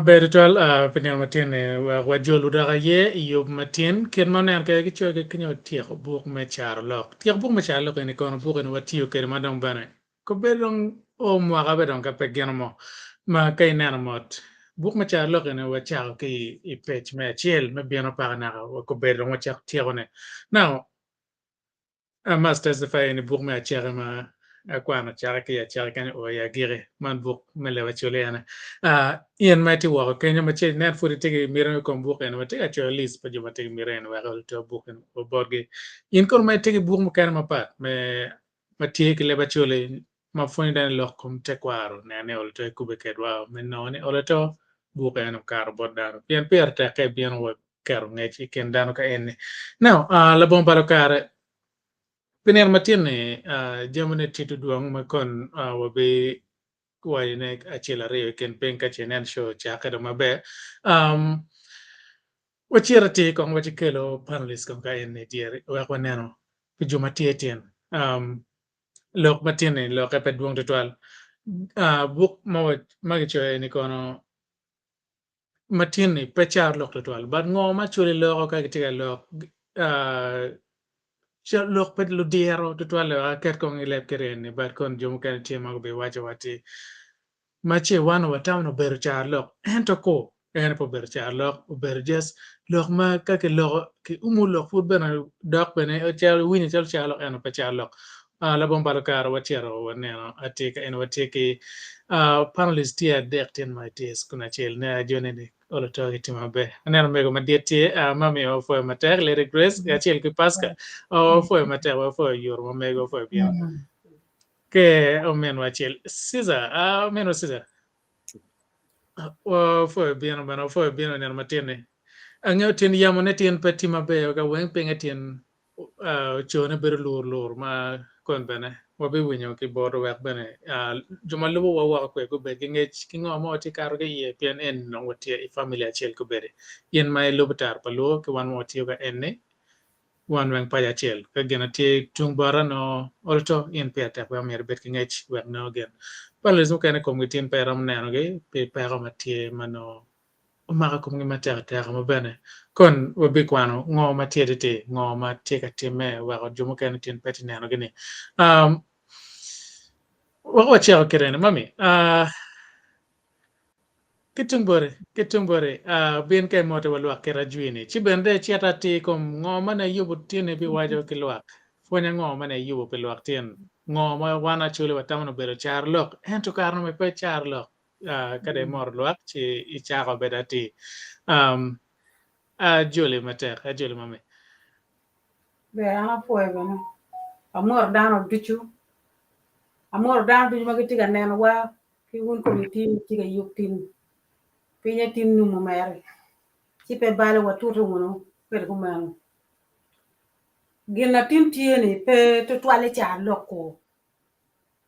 Ber tutwal pi nino matin ni wek wajol odok aye i yub matin kit ma oneno kwede ki coyo ki nyo tyeko buk me carolok. Tyeko buk me carolok eni kono buk eni watiyo kwede ma dong bene Kobedo dong o mwaka bene dong ka pe gino mo ma ka ineno mot buk me carolok eni wacako ki i pej me acel me bino paka naka wa kobedo dong wacako tyeko ne. Now I must testify ni buk me acaki ma akwano cake ki i acaki kenyo o i agiki man buk me leb Acholi ene. In ma itye woko kenyo ma ce inen pud itye ki miti i kom buk eni watye ka coyo list pa jo ma tye ki miti eni wek oter buk eni botgi. In kono ma itye ki buk mukene mapat me ma tye ki leb Acholi ma pwonyo dano i lok kom tekwaro nen ni olo to ikubbe kedwa me nongo ni olo to buk en okato bot dano pien pire tek ka ibino wa keto ngec i kin dano ka eni. Now, labongo balo kare, pi nino matin-ni jamine tye dwong ma kon wabi wacone acel aryo i kin piny ka ce inen show ocakke dong maber. Wacit atir kong wacikelo panelist kong ka eni dyere wek waneno pi jo ma tye tin. Lok ma tin-ni lokke pe dwong tutwal. Buk ma kicoyo eni kono ma tin-ni pe caro lok tutwal but ngo ma actually loko ka gitye ka lok lok pa ludiro tutwal wek aket kong i leb kiri eni but kono jo mukene tye ma gubiwaco wa ti ma ce wan watamo ni obedo carolok ento ku en pe obedo carolok obedo just lok ma ka kiloko kiumo lok pud bene dok bene calo iwinyo calo carolok ento pe carolok. Labongo balo kare wacito waneno atir ka eni watye ki panelist tye adek tye ma tye i cukul acel ne ajoni ni olo to gitye maber. Aneno mego madit tye mami wapwoyo matek Lady Grace kacel ki Pascal wapwoyo matek wapwoyo yoro ma mego wapwoyo bino. Ke ominwa acel Caesar, ominwa Caesar wapwoyo bino bene wapwoyo bino i nino matin-ni. Angeyo tin yamone tin pe tye maber ka weng pinye tin ocone bedo lur lur ma kon bene wabiwinyo ki bot wek bene jo ma lubowa woko kwede gubed ki ngec ki ngo ma watye kato ki iye pien en nongo watye i family acel kobedi in ma ilubo tero pa luo ki wan ma watiyo ka en-ni Wan weng paco acel. Ka gin atye tung bota nongo olo to in pire tek wek myero ibed ki ngec wek nongo gin. Panelists mukene komgi tin pe iromo nenogi pi peko ma tye ma nongo omako komgi matek ateka ma bene kon wabikwano ngo ma tye atir ngo ma tye ka timme weko jo mukene tin pe tye nenogi ni. Um, wek wacako kite ni mami, uh, Ki tung boti, ki tung boti, bin ka imote wa lwak kit ajwi-ni, ci bene dong icit atir i kom ngo ma nongo iyubo tin ibiwaco ki lwak. Pwony ango ma nongo iyubo pi lwak tin? Ngo ma wan Acholi watamo ni obedo carolok, ento kare nongo pe carolok. Ka dong imoto lwak ci icako bedo atir. Ajoli matek, ajoli mami. Ber, an apwoyo bene. Amoto dano ducu. Amoto dano ducu ma gitye ka nenowa. Ki wun komitti ma tye ka yub tin pinye tin numu mere ci pe balo watute wunu kwede kumeno. Gin na tin tye ni pe tutwalle car lok ku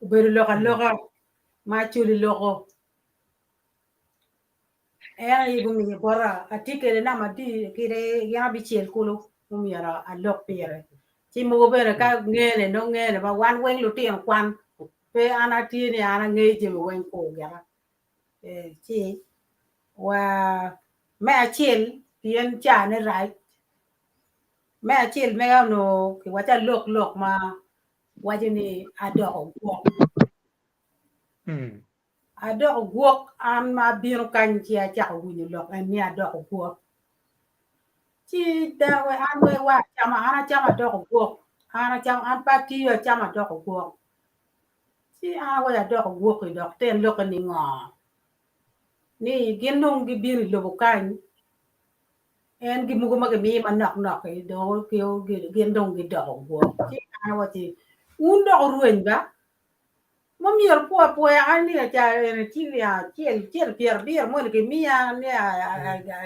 obedo lok aloka ma Acholi loko en aye gumiyo bota atye kwede namba adi kede gin abicel kulu mumyero alok pire ci mogo bene ka ngene nongo ngene ma wan weng lutino kwan pe an atye ni an angeyo jami weng kur gira ci wa me acel pien caa ne rac me acel mega onongo kiwaca alok lok ma waco ni adoko gwok adoko gwok an ma abino kany ci acako winyo lok en ni adoko gwok ci dano an wa acama an acamo adoko gwok an acamo an pe atiyo acamo adoko gwok ci an awaco adoko gwok-ki dok tyen lokke ni ngo ni gin dong gibino i lobo kany. En gi mogo ma gimiyo manok nok-ki dong gin dong gidoko gwok. Ci an awacci wun dok wurweny ba? Ma myero pwo apwoya an ni ca eni ciling acel cel pyerabiro moni gimiya ni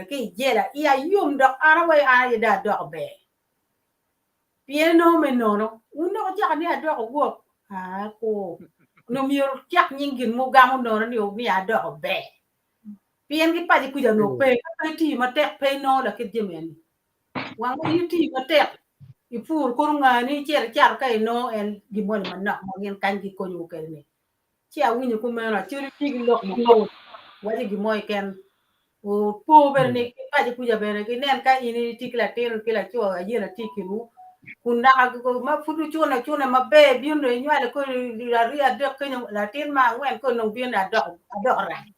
ki i jela iya yom dok an awaci an aye dong adoko ber. Pien inongo me nono wun dok wucako ni adoko gwok aa ku onongo myero wucak nying gin mugamo nono ni ni adoko ber. Pien ki paci kuca onongo pe, ka pe itiyo matek pe inongo lakit jami eni. Wang ma in itiyo matek, ipuro kono ngani icito icato ka inongo en gin moni manok ma gin kany gikonyowu kwede ni. Ci awinyo kumeno actually tye ki lok mapol waco gin mo keken. Opo bene ni ki paci kuca bene ginen ka in itye ki latin ki laco ayela tye i kinwu kun naka ma pud wucune acuna maber bino dong inywalo kodi aryo adek kenyo latin me angwen koni dong bino ni adoko adoko rac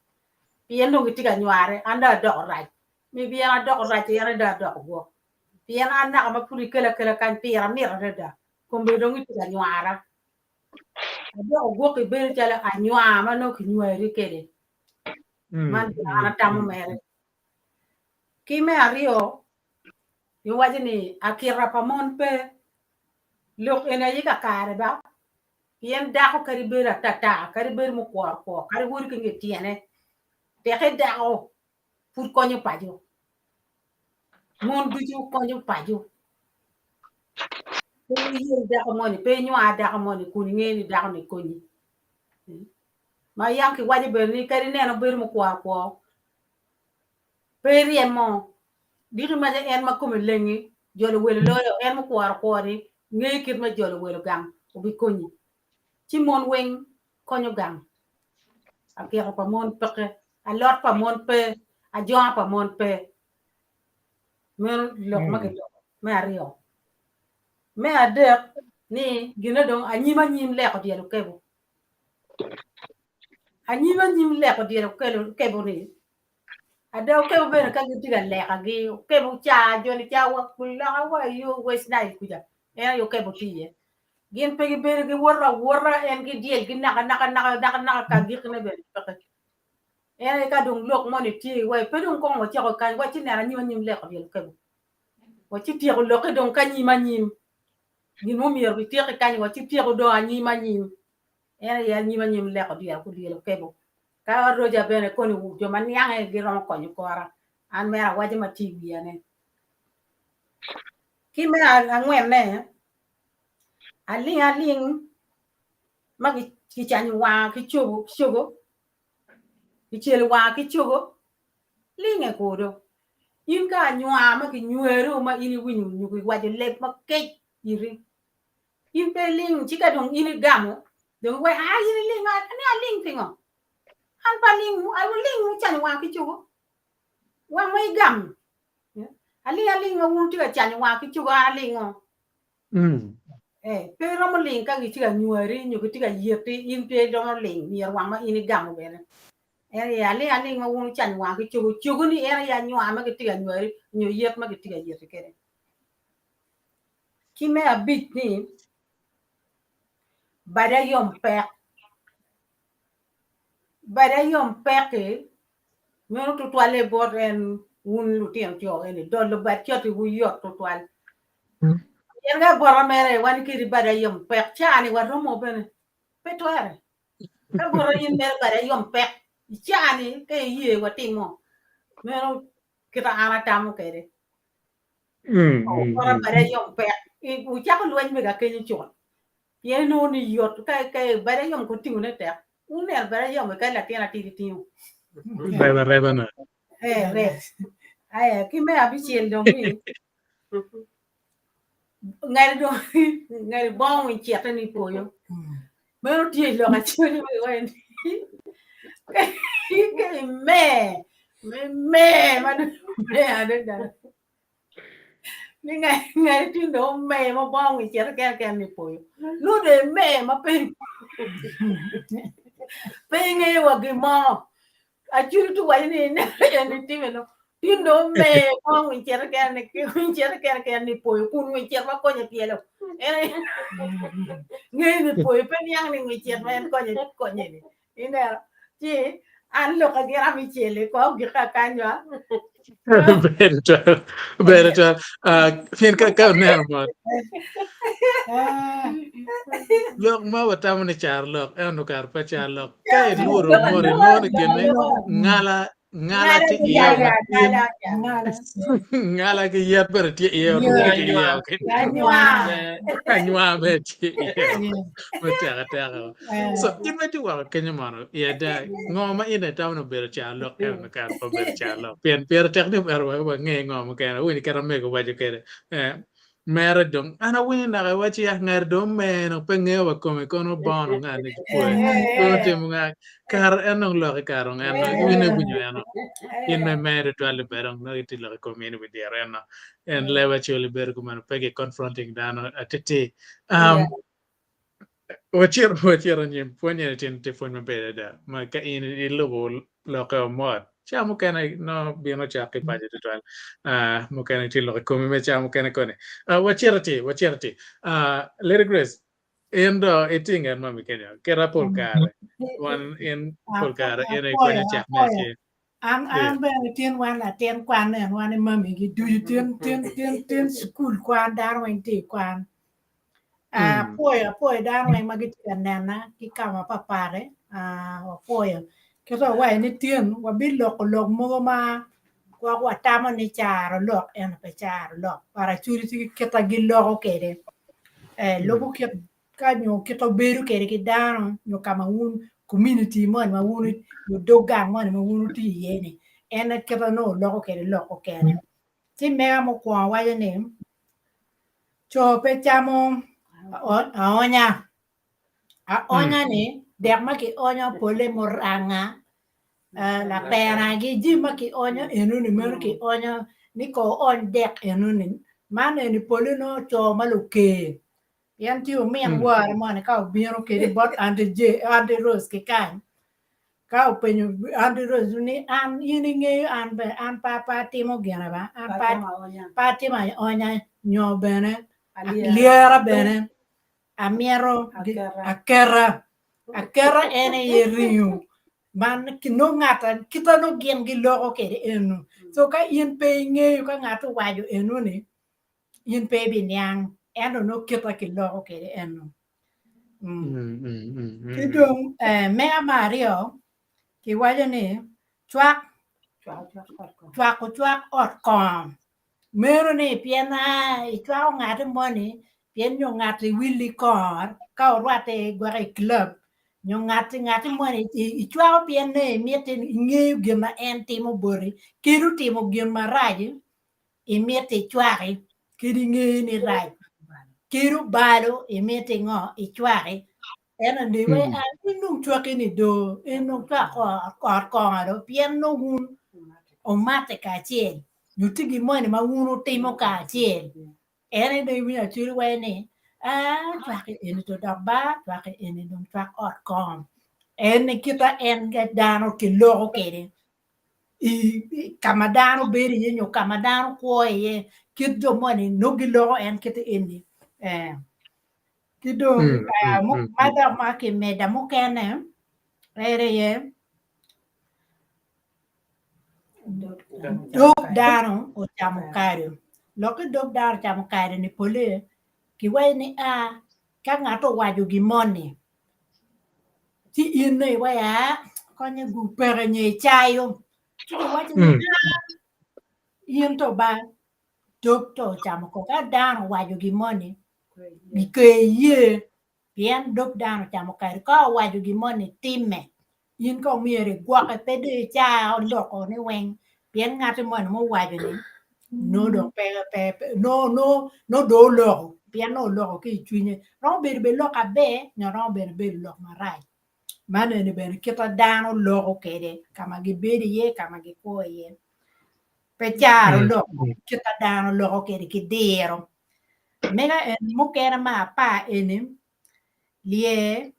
pien dong gitye ka nyware an dong adoko rac mi pien adoko rac en aye dong adoko gwok pien an naka ma pud ikela akela kany pira mit adada kombeddi dong gitye ka nywara adoko gwok ibedo calo anywar ma nongo kinywari kwede man gin an atamo mere ki me aryo giwaco ni akita pa mon pe lok eni aye kakare ba pien dako kadi bedo atata kadi bedo mukwor kwor kadi woto ki nge tyene teke dako pud konyo paco mon ducu konyo paco pe iyel dako moni pe inywar dako moni kun ingeyo ni dako ni konyi ma yam kiwaco bene ni kadi ineno bedo mukwor kwor pe iryemo diki maca en ma kome lengi jolo welo loyo en mukworo kwor-ni ngeyo kit me jolo welo gang obikonyi ci mon weng konyo gang akiko pa mon peke alot pa mon pe ajonga pa mon pe meno lok ma kiloko me aryo me adek ni gine dong anyim anyim leko dyel okebo anyim anyim leko dyel okebo ni ada okebo bene ka gitye ka lekagi okebo ca joni ca wa loka wa yo West Nile kuca en aye okebo tye iye gin pe gibedo giwoto awota en gidyelgi naka naka naka naka naka ka agikine bene peke en aye ka dong lok moni tye wai pe dong kong wacako kany waci neno anyim anyim leko dyel okebo waci tyeko lokke dong ka anyim anyim gin mumyero gityeki kany waci tyeko dong anyim anyim en aye anyim anyim leko dyel dyel okebo ka roja bene koni jo ma niange giromo konyo kora an mere awaco ma tye i wiya ne ki me angwenne aling aling ma kicanyo wanga ki cogo kicelo wanga ki cogo linge kudo in ka anywar ma kinyweri ma in iwinyo nyo kiwaco leb makec iri in pe iling ci ka dong in igamo dong iwaco aa in iling ni aling pingo an pe aling aling wucanyo wanga ki cogo wang ma igamo aling aling ma wun wutye ka canyo wanga ki cogo an alingo Eh, pe iromo ling ka gitye ka nywari nyo gitye ka yeti in pe iromo ling myero wang ma in igamo bene en aye aling aling ma wun wucanyo wanga ki cogo cogo ni en aye anywar ma gitye ka nywari nyo yet ma gitye ka yeti kwede Ki me abic ni, bada yom pek. Bada yom pek-ki meno tutwalle bot en wun lutino co eni dolo bad catiwu yot tutwal. Pien ka bota mere wan kadi bada yom pek caa-ni waromo bene pe twere. Ka bota in mere bada yom pek i caa-ni ka iye watimo meno kita an atamo kwede. Ora bada yom pek. Wucako lweny mega kenyo cut. Pien inongo ni yot ka ka bada yom ko tingone tek. Wuneno bada yom ka latin atidi tingo. Reba reba na. Eh, reb. Aya, ki me abicel dong ni ngati dong ngati bongo winy cite ni poyo. Meno tye i lok acel ma giwaco ni ka imer me ma dong imer adada ni ngati tin dong omer ma bongo wi cito kene kene ni poyo nongo dong imer ma pe pe ingeyo wa gin mo Acwiny tye waco ni en itime no tin dong omer kong winy cito kene winy cito kene kene ni poyo kun winy cito ma konye pyelo en ngeyo ni poyo pe niang ni winy cito ma en konye konye ni ineno ci An lok gin abicel-li kong ogik akany ba. Ber twal, ber twal. Ah, pien ka ka oneno mot, lok ma watamo ni caro lok, ento kare pe caro lok. Ka ilworo mot inongo ni gine ngala ngala tye iye matin, ngala ki yet bene tye iye, orubbe ki iye anywar bene tye iye matek ateka. So in ma itye woko kenyo mono i ada ngo ma in itamo ni obedo carolok ento ni kare pe obedo carolok pien pire tek ni myero wange ngo mukene awinyo kit ma mego owaco kwede mere dong an awinyo naka iwaci ya ngat dong omeno pe ngeyo wa kome kono obono ngat ni kipwoye kono otimo nga kare en dong lok i kare dong en dong in iwinyo en in me mere twal bene dong nongo itye lok i kom in i wi dyere en en leb acoli bedo kumeno pe ki confronting dano atiti um, wacito wacito anyim pwony eni tin tye pwony maber adada ma ka in ilubo lokke mot ca mukene nongo bino cok ki paco tutwal uh, mukene tye lok i komi me ca mukene koni uh, wacito ti wacito ti uh, Lady Grace in do itye nget mami kenyo kita pol kare wan in pol kare in ikwanyo cak me acel An an bene tin wan latin kwan en wan i mamigi ducu tin tin tin tin cukul kwan dano weng tye i kwan. Apwoyo apwoyo dano weng ma gitye ka nena ki ka ma papati wapwoyo kit ma wawaco ni tin wabiloko lok mogo ma gwok watamo ni caro lok ento pe caro lok but actually tye ki kit ma giloko kwede lubo kit ka nyo kit ma wubedo kwede ki dano nyo ka ma wun community moni ma wun nyo dog gang moni ma wun wutye iye ni en aye kit ma nongo wuloko kwede lok mukene. Ci mega mukwongo waco ni Co pe camo aonya, aonya-ni dek ma kionyo pole muranga, lapera-gi jami ma kionyo enoni meno kionyo ni ko oony dek enoni man eni pole nongo co ma luker pien tye omin ware moni ka obino kede bot anti Rose ki kany Ka openyo Aunty Rose ni an in ingeyo an bene an pe pe atimo gine ba an pe pe atimo aonya nyo bene alyera bene amito aketa aketa en aye ringo man nongo ngat kite nongo gin giloko kwede eno so ka in pe ingeyo ka ngat owaco eno ni in pe ibiniang ento nongo kite kiloko kwede eno. Ki dong mega me aryo kiwaco ni cwak cwako cwak ot kongo meno ni pien icwako ngati moni pien nyo ngati willi kongo ka wurwatte gwok i club nyo ngati ngati moni icwako pien ni imiti ingeyo gin ma en timo boti kadi otimo gin marac imito icwaki kadi ingeyo ni rac kadi obalo imito ingo icwaki ento niwe an in dong cwaki ni do in dong cwako ot kongo do pien nongo wun wumatte kacel nyo tye gin moni ma wun wutimo kacel en aye dong iwinyo acwali waco ni aa cwaki eni to dok ba cwaki eni dong cwak ot kongo en kita en dano kiloko kwede i ka ma dano bedo iye nyo ka ma dano kwo iye kit jo moni nongo giloko en kit eni ki dong ma dok ma kimeda mukene en aye dog dano ocamo kado lok ki dog dano ocamo kado ni pole kiwaco ni a ka ngat owaco gin moni Ci in dong iwaco aa konye gu peke nyo icayo ci giwaco ni aa in to ba dog to ocamo koko ka dano owaco gin moni pe iye pien dog dano ocamo kadi ka owaco gin moni timme in kong myero igwokke pe dong ica loko ni weng pien ngati moni muwaco ni nongo dong pe pe nongo nongo dong oloko pien nongo oloko ki i cwinye romo bedo bene lok aber nyo romo bene bedo lok marac man eni bene kit ma dano loko kwede ka ma gibedo iye ka ma gikwo iye pe caro lok kit ma dano loko kwede ki diro mega eni mukene me apar eni lyer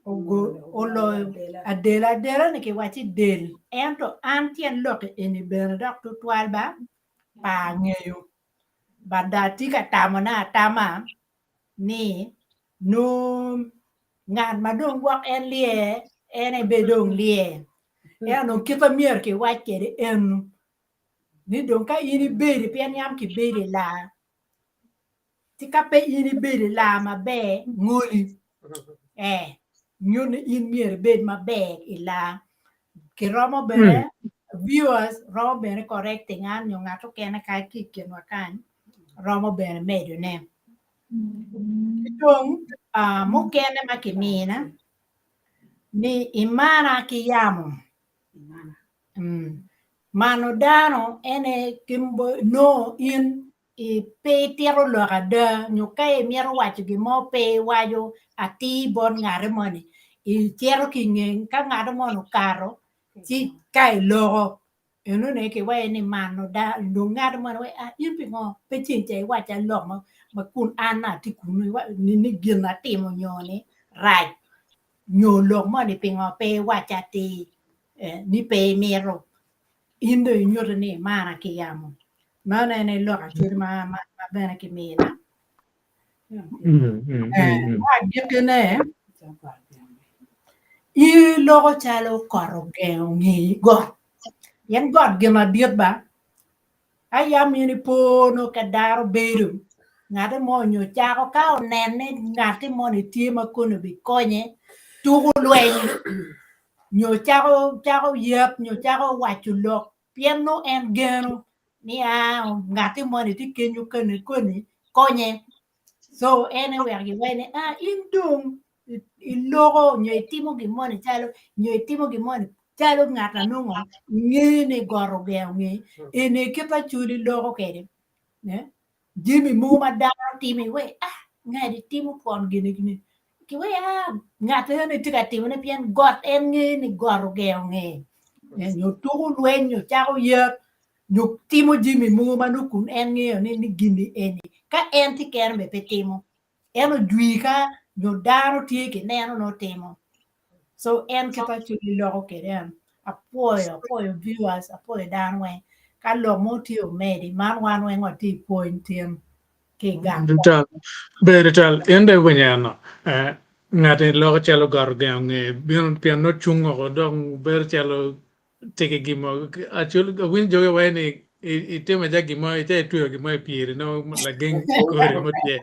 oloyo adela adela ni kiwacci del ento an tyen lok eni bene dok tutwal ba pe angeyo but dong atye ka tamone atama ni nongo ngat ma dong gwok en lye. en aye bene dong lyer. Ento dong kit ma myero kiwac kwede eno ni dong ka in ibedo pien yam kibedo i laa ci ka pe in ibedo i laa maber ngoli ee nyuto ni in myero ibed maber i laa kiromo bene viewers romo bene correcting an nyo ngat okene ka ki i kinwa kany romo bene medone. Ki dong mukene ma kimina ni imana ki yamo mano dano ene nongo in pe itito lok ada nyo ka imito waco gin mo pe iwaco atir bot ngati moni icito ki i nge ka ngati moni okato ci ka iloko Enoni kiwaco ni mano dong ngat moni waco ah in pingo pe ceng ca iwacca lok ma kun an atye kunu ni gin atimo nyo ni rac nyo lok moni pingo pe iwacca atir ni pe imito in dong inyuto ni imara ki yamo meno en aye lok acel ma bene kimina. Me agikkine, in iloko calo kot ogengo nge got, pien got gin madit ba, ka yam in ipo nongo ka dano bedo, ngati mo nyo cako ka onene ngati moni tye ma koni obikonye tuko lweny nyo cako yet nyo cako waco lok pien nongo en geno ni aa ngati moni tye kenyo koni koni konye so en aye oweko giwaco ni aa in dong iloko nyo itimo gin moni calo nyo itimo gin moni calo ngat a nongo ingeyo ni got ogengo ngeye eni kit ma Acholi loko kwede jami mogo ma dano timo iweko ah ngati timo twon gini gini kiweko ah ngat eni tye ka timone pien got en ngeyo ni got ogengo ngeye nyo tuko lweny nyo cako yet nyo timo jami mogo ma nongo kun en ngeyo ni gini eni ka en tye kene bene pe timo en ojwi ka nyo dano tye ki neno nongo timo so en kit ma loko kwede en apwoyo apwoyo viewers apwoyo dano weng ka lok mo tye omedi man wan weng watye i pwony tin ki i gang. Tutwal ber tutwal in dong iwinyo eno ngat ni loko calo got ogengo ngeye bino pien nongo cung woko dong bedo calo tye ki gin mo awinyo jogi waco ni itimo aja gin mo icito itweyo gin mo i pyeri nongo lageng kori mo tye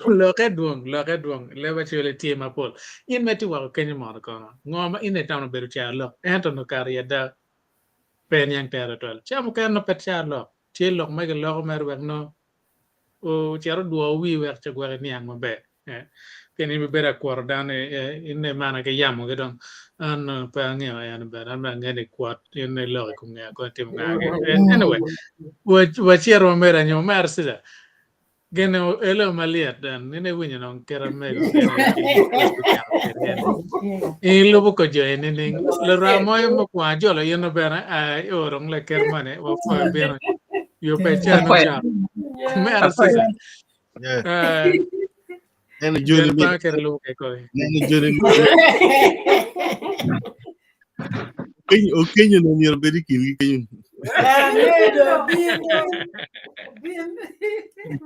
lokke dwong lokke dwong leb acel tye mapol in ma itye woko kenyo mono kono ngo ma in itamo obedo caro lok ento nongo kare i ada pe iniang tere twal ca mukene nongo pe caro lok tye lok ma giloko mere wek nongo ocit odwo wii wek ca gwek iniang maber. Pien in ibedo akwoto dano in imana ki yamo ki dong an pe angeyo en bene an bene angeyo ni kwot in iloko i kom ngeya kong itimo nga gi. Anyway, wacito wamedo anyim omera Cesar gin elo malyet then in iwinyo dong kit amego in ilubo ko jo eni nining lurwa moyo mukwongo ajolo in bene o dong laket moni wapwoyo bino yo pe cano ca omera Cesar Neno joni Gen pa kere lubo ke koi. Neno joni Okenyo no myero obed i kingi kenyo.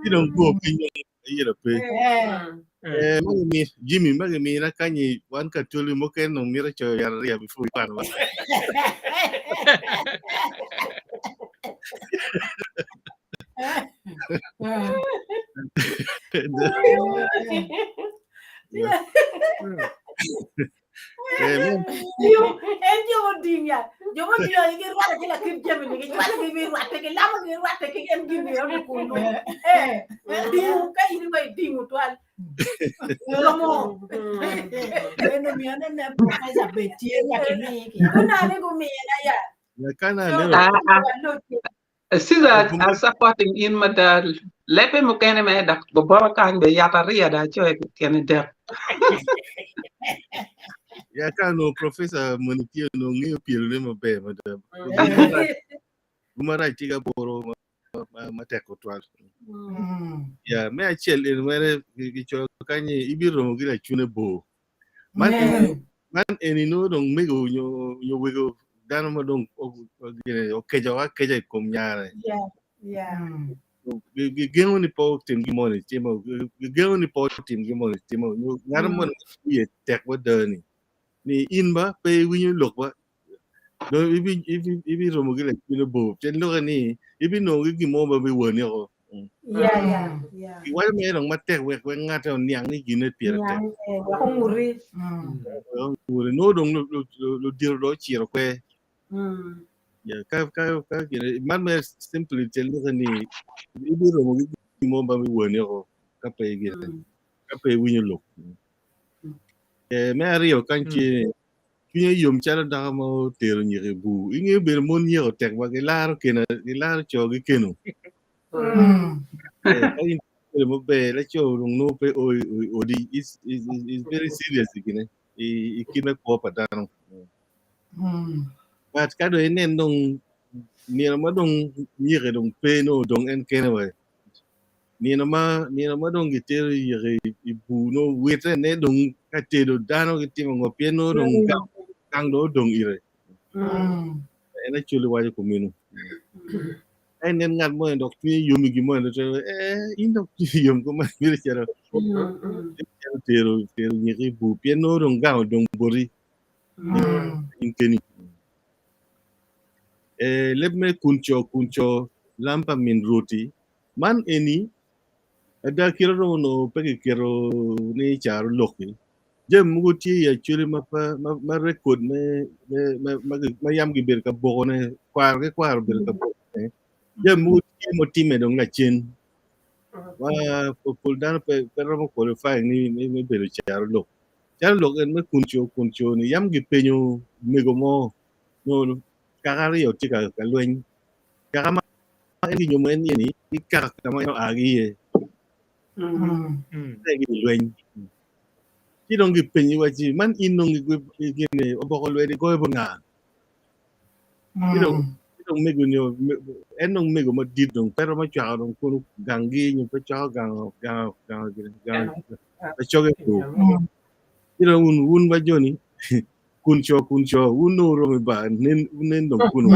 Ci dong go okenyo ayera pe. Eh, ma gimi Jimmy ma gimina kanyi wan ka toli mukene dong mito coyo yat ariya before ikwanwa. En jo oding ya jo oding ya girwako ki lakit jami ni gicwalo gi bi rwatte ki lamo gi rwatte ki en gin ni kunu eh dingo ka in iwa idingo twal romo En omiyo ne ne professor bed tye nyaka imi ki. Kunani gumina ya Kana so neno Ah, ah, waloki Caesar I'm supporting in mada lebe mukene me dok boboro kany be yat ariya da acoyo tyene dek. Ya ka no professor moni tye no ng'eyo pielo ne maber mada. Gumarac tye ka boro matek tutwal. Ya me achiel en mere gicoyo kanyi ibiromo gi lacune bor. Man man eni nongo dong mego nyo nyo wego dano ma dong gine okeco akeca i kom nyare. Gigengo ni pe otim gin moni timo, gigengo ni pe otim gin moni timo, nyo ngat moni wiye tek mada ni. ni in ba pe iwinyo lok ba dong ibi ibi ibiromo ki lacwiny bor pien lokke ni ibinongo ki gin mo ma biwani oko. Yeah, yeah, yeah. Giwaco mere dong matek wek wek ngate oniang ni gine pire tek. Niang, eh, wek onguti. Wek onguti. Nongo dong ludito dong ociro kwe. Yeah, ka ka ka gine man mere simply tyen lokke ni ibiromo ki gin mo ma biwani oko ka pe gine ka pe iwinyo lok. Eh, me aryo kany tye ni cwinye yom calo dako ma otero nyiko i bur. Ingeyo bedo mon nyeko tek ma gilaro kena, gilaro co gi keno. Eh, ka in bedo maber, laco dong nongo pe o i odi. It's, it's, it's very serious i kine, i, i kit me kwo pa dano. But ka dong inen dong nino ma dong nyike dong pe nongo dong en kene wa. Nino ma nino ma dong gitero yeke i bur nongo wite ne dong ka tedo dano gitimo ngo pien nongo dong gang, gang dong odong ire. En actually waco kumeno. Ka inen ngat mo dok cwinye yom i gin mo eno to eh in dok cwinyi yom kuman bedo calo bedo calo tero tero nyiki i bur pien nongo dong gang odong boti in keni. Eh, leb me kun co kun co lam pa min rwoti Man eni, ada kite romo onongo pe kiketo ni caro lok-ki. Jami mogo tye i Acholi ma pe ma rekod me ma yam gibedo ka bokone, kwaro ki kwaro obedo ka bokone. Jami mogo tye mutimme dong lacen ma pol dano pe romo qualifying ni me bedo caro lok. Caro lok en me kun co kun co ni yam gipenyo mego mo nyo kaka aryo tye ka lweny kaka ma en kinyomo en iye ni ki kaka ka ma en oa ki iye pe gi lweny ci dong gipenyi waci man in dong gine oboko lwedi goyo bot nga ci dong ci dong mego nyo en dong mego madit dong pe romo cwako dong kono ganggi nyo pe cwako gang gang gang gang acoge ko ci dong wun wun wa joni kun co kun co wun dong wuromo i bar nen nen dong kunu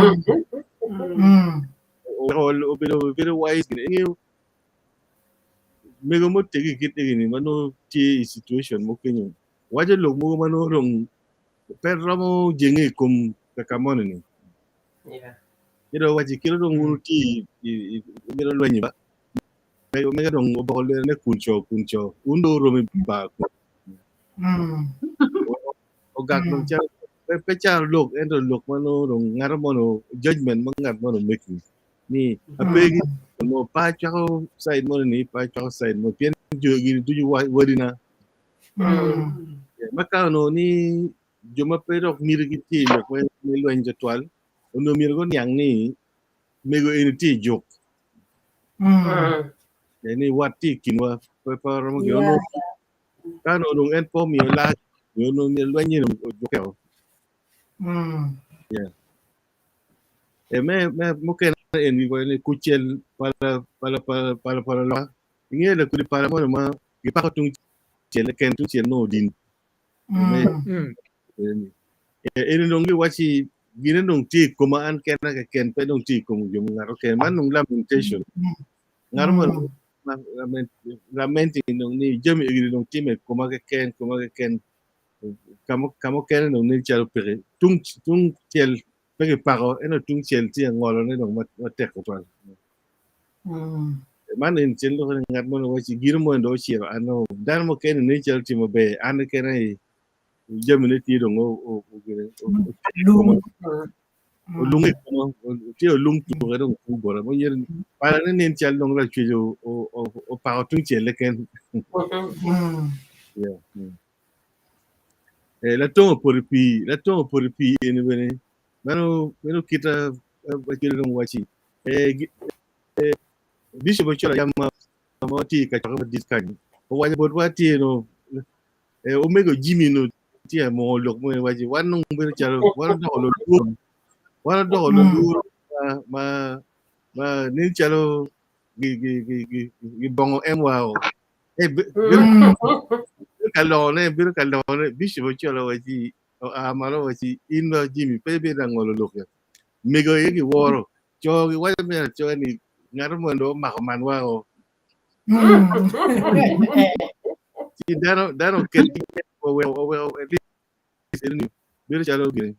obedo very wise gin ingeyo mego mutegi kit egini ma nongo tye i situation mo kenyo waco lok mogo ma nongo dong pe romo jenge i kom kaka moni ni ci dong waci kit dong wun wutye imito lwenyo ba mego mega dong oboko lweny ne kun co kun co wun dong wuromo i bar kun ogak dong calo pe pe calo lok ento lok ma nongo dong ngato mono judgment ma ngat mono making ni ape gi mo pa acwako side moni ni pa acwako side mo pien jo gini ducu wadina ma ka onongo ni jo ma pe dok miti gi tye i lok me lweny twatwal onongo myero guniang ni mego eni tye i juk ni wat tye i kinwa pe pe romo gin onongo Ka onongo dong en pe omiyo lac, nyo onongo myero lweny eni ojukke o. Yeah. E me me mukene eni waco ni kucel pala pala pala pala pala loka. Inge lakudi pala moni ma gipako tung cel keken tung cel nongo odin. Me eni. E, eni dong giwaci gine dong tye i koma an kena keken pe dong tye i kom jo ngat okene. Man dong lamentation. Ngat mo lamenting dong ni jami eni dong timme i koma keken koma keken ka mukene dong nen calo peke tung tung cel pe kipako ento tung cel tye ka ngolone dong matek tutwal. Man eni cel loko ni ngat moni waci gino moni dong ociro an dong dano mukene nen calo tye maber an keken aye jamine tye dong olung i koma tye olung tuke dong tung bota ma nyuto ni pala ne nen cal dong lacwec opako tung cel keken. Yeah. Eh, latong opoto i pii, latong opoto i pii eni bene meno meno kita acel dong waci eh, eh, Bishop Ochola yam ma ma tye i kacokke madit kany owaco botwa tye no eh, omego Jimmy no tye ka mwongo lok mo waci wan dong bedo calo wan odoko lulur wan odoko lulur ma ma ma nen calo gi gi gi gi gibongo en wa o eh bedo bedo ka longone bedo ka longone Bishop Ochola waci oa malo waci in ba Jimmy pe ibedo angolo lok ya mego aye giworo co giwaco mere acoya ni ngat mo dong omako manwa o Ci dano dano oket oweko oweko at case eno ni bedo calo gine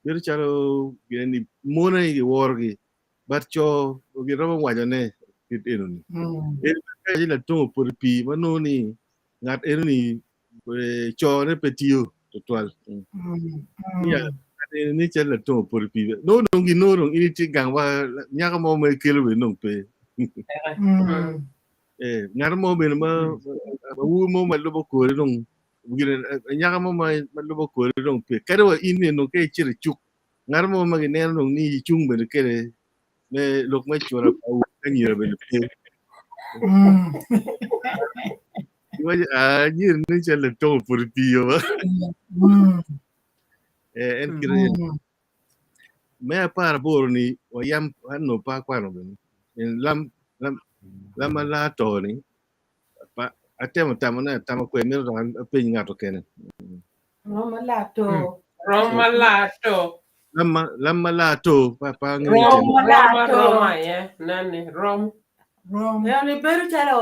bedo calo gine ni mon aye giworogi but co giromo wacone kit eno ni. En ka latung opoto i pii ma nongo ni ngat eno ni co ne pe tiyo tutwal. Ya ngat eno ni calo latung opoto i pii nongo dong ginongo dong in itye gang wa nyako mo ma ikelo bene dong pe. Eh, ngat mo bene ma awobi mo ma lubo kore dong gine anyaka mo ma ma lubo kore dong pe kadi wa in ni nongo ka icito i cuk ngat mo ma gineno dong ni icung bene kede me lok me cura pa awobe ki anyira bene pe. Iwaco ah anyira nen calo latongo opoto i pii ba. Eh, en kite Me aparaboro ni wayam an onongo pe akwano bene en lam lam lam ma laa to ni pa atemo tamo ne atama kwe mito dok apeny ngat okene. Rom ma laa to. Rom ma laa to. Lam ma lam ma laa to pa pa angeyo Rom tyen. ma laa Rom to. aroma aye neni rom. Rom. En bedo calo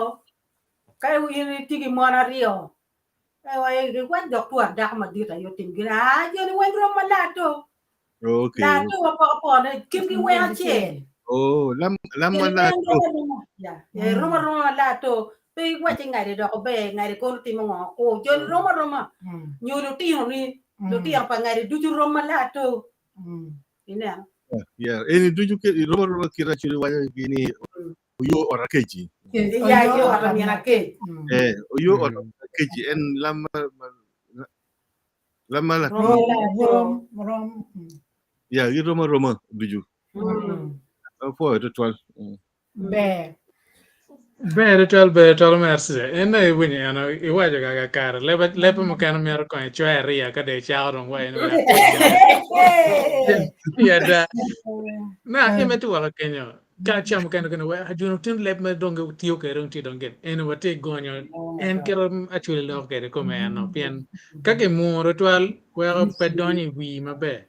ka in itye ki mon aryo Giwac dok twon dako madit aye otim gin aa joni weng rom ma laa to. Okay. Laa to wapoko pone kitgi weng acel. Oh, lam lam ma laa to. Ya, eh, rom aroma ma laa to. Pe iwac ni ngadi dok ober, ngadi kono timo ngo. Ko joni rom aroma. Nyo lutino ni, lutino pa ngadi ducu rom ma laa to. Ineno? Yeah, eni ducu rom aroma kit acwali waco gi ni oyo ot akeci. Ya yo ot min akec. Eh, oyo ot akeci en lam ma lam ma la Rom, rom. Ya, girom aroma ducu. Apwoyo twatwal. Ber. Ber twatwal, ber twatwal merci. En aye iwinyo en iwaco kaka kare lebe lebe mukene myero kong icoyo ariya ka dong icako dong wa in wek. Ya da. Na in me woko kenyo Ka ca mukene kene wek ajuno tin leb ma dong gitiyo kwede dong tye dong gin eni watye gonyo en kite actually loko kwede kome eno pien ka kimuro twal weko pe donyo i wii maber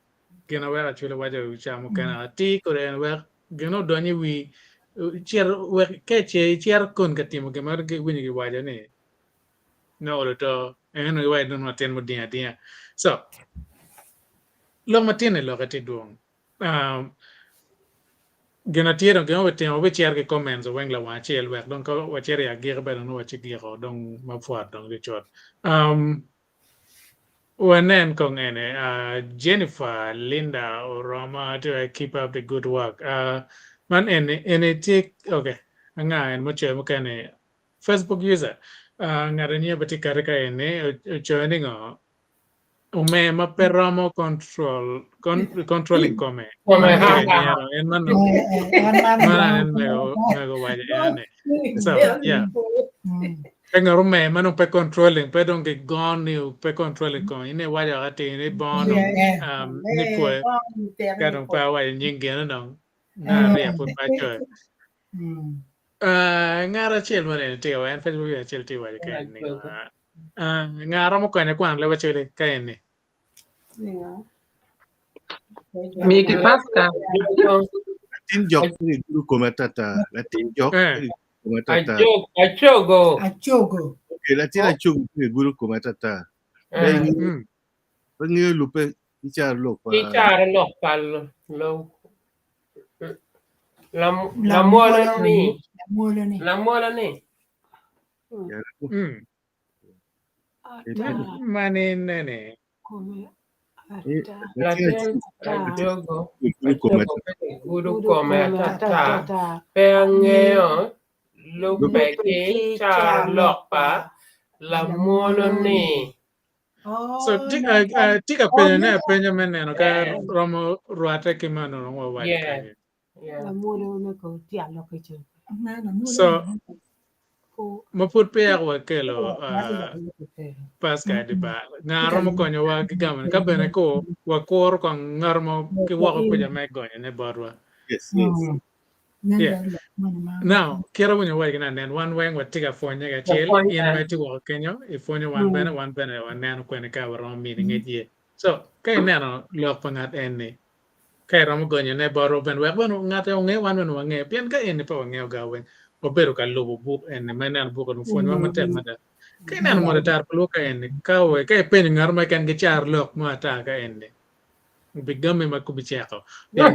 gin ma weko actually waco ca mukene atir kode en wek gin odony i wii cito wek ka ce icito kun ka timo gin ma iwinyo kiwaco ni nongo olo to eno iwaco dong latin mudingo adinga so lok matin ni loke tye dwong. Gin atye dong gin ma wabitimo wabicito ki comments weng lawang acel wek dong ka wacito i agikki bene nongo wacigiko dong mapwot dong cucut. Wanen kong ene Jennifer Linda Oroma tye wai keep up the good work. Man eni eni tye okay anga en mucoyo mukene Facebook user ngat anyiya pe tye kati ka eni ocoyo ni ngo Omer ma pe romo control controlling kome. Kome En ha tye ha. nyero en man man en mego mego waco en ni. So yeah. Pe ngat omer ma dong pe controlling pe dong gigon ni pe controlling kome in iwaco atir ni bongo dong um, ni pwoyo ka dong pe awaco nying gine dong me ariya pud pe acoyo. Uh, ngat acel mo nene tye en Facebook acel tye waco ka en ni uh, nga romo konyo kwano leb acel ka en ni Migi Pascal. Latin jok pe gigudo kome atata. Latin jok pe Eh. gigudo kome atata. Acogo. Acogo. Acogo. Okay, latin acogo pe gigudo kome atata. Pe Eh. ngeyo Mm. pe ngeyo lubbe ki caro lok pa Ki caro lok pa lo lamwolo ni. Lamwolo ni. Lamwolo ni. Mm. Mani nene. Latin ajogo ajogo pe gigudo kome atata pe angeyo lubbe ki caro lok pa lamwolo ni. So tye ka penyo ne apenya me neno ka romo rwate ki ma onongo wawaco kany. So ma pud peya wakelo Pascal i bar, nga romo konyowa ki gamo ni ka bene ko wakuro kong ngat mo ki woko kuca me gonyone botwa. Yes, yes. Yeah. Now, kit awinyo waco ki nen wan weng watye ka pwonye kacel, in ma itye woko kenyo ipwonyo wan bene, wan bene waneno kwene ka waromo mini ngec iye. So, ka ineno lok pa ngat en-ni, ka iromo gonyone botwa bene wek bene ngat onge wan bene wange, pien ka en-ni pe wangeyo ga weng. Wabedo ka lubo buk eni ma ineno buk eni opwonyowa matek mada. Ka ineno mot atar pa lwok ka eni ka we ka ipenyo ngat mo keken ki caro lok mo ata ka eni obigami ma kubiceko pien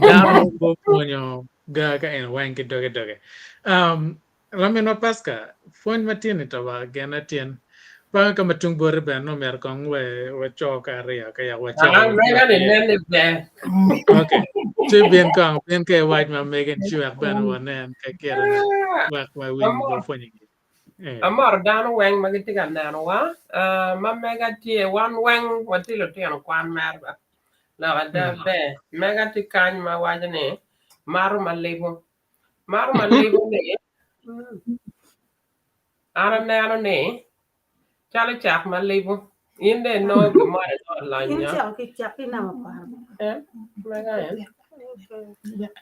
dano gupwonyo ga ka eni weng ki doge doge. Um, Laminwa Pasca, pwony ma tye ni to ba gene tyen. Bange ka ma tung boti bene nongo myero kong we waco ka ariyo ka yak wacito. Ah, mega ni nen ni ber. Okay. Ci bin kong, bin ka iwac ma mege ni ci wek bene wanen ka kite ni wek wawiny Amor. wapwonyo gi. Eh. Amoro dano weng ma gitye ka nenowa. Ah, ma mega tye, wan weng watye lutino kwan mere ba. Lok ada ber. Mega tye kany ma waco ni mato malibo. Mato malibo ni an aneno ni calo cak malibo in dong inongo gin moni dong olonyo.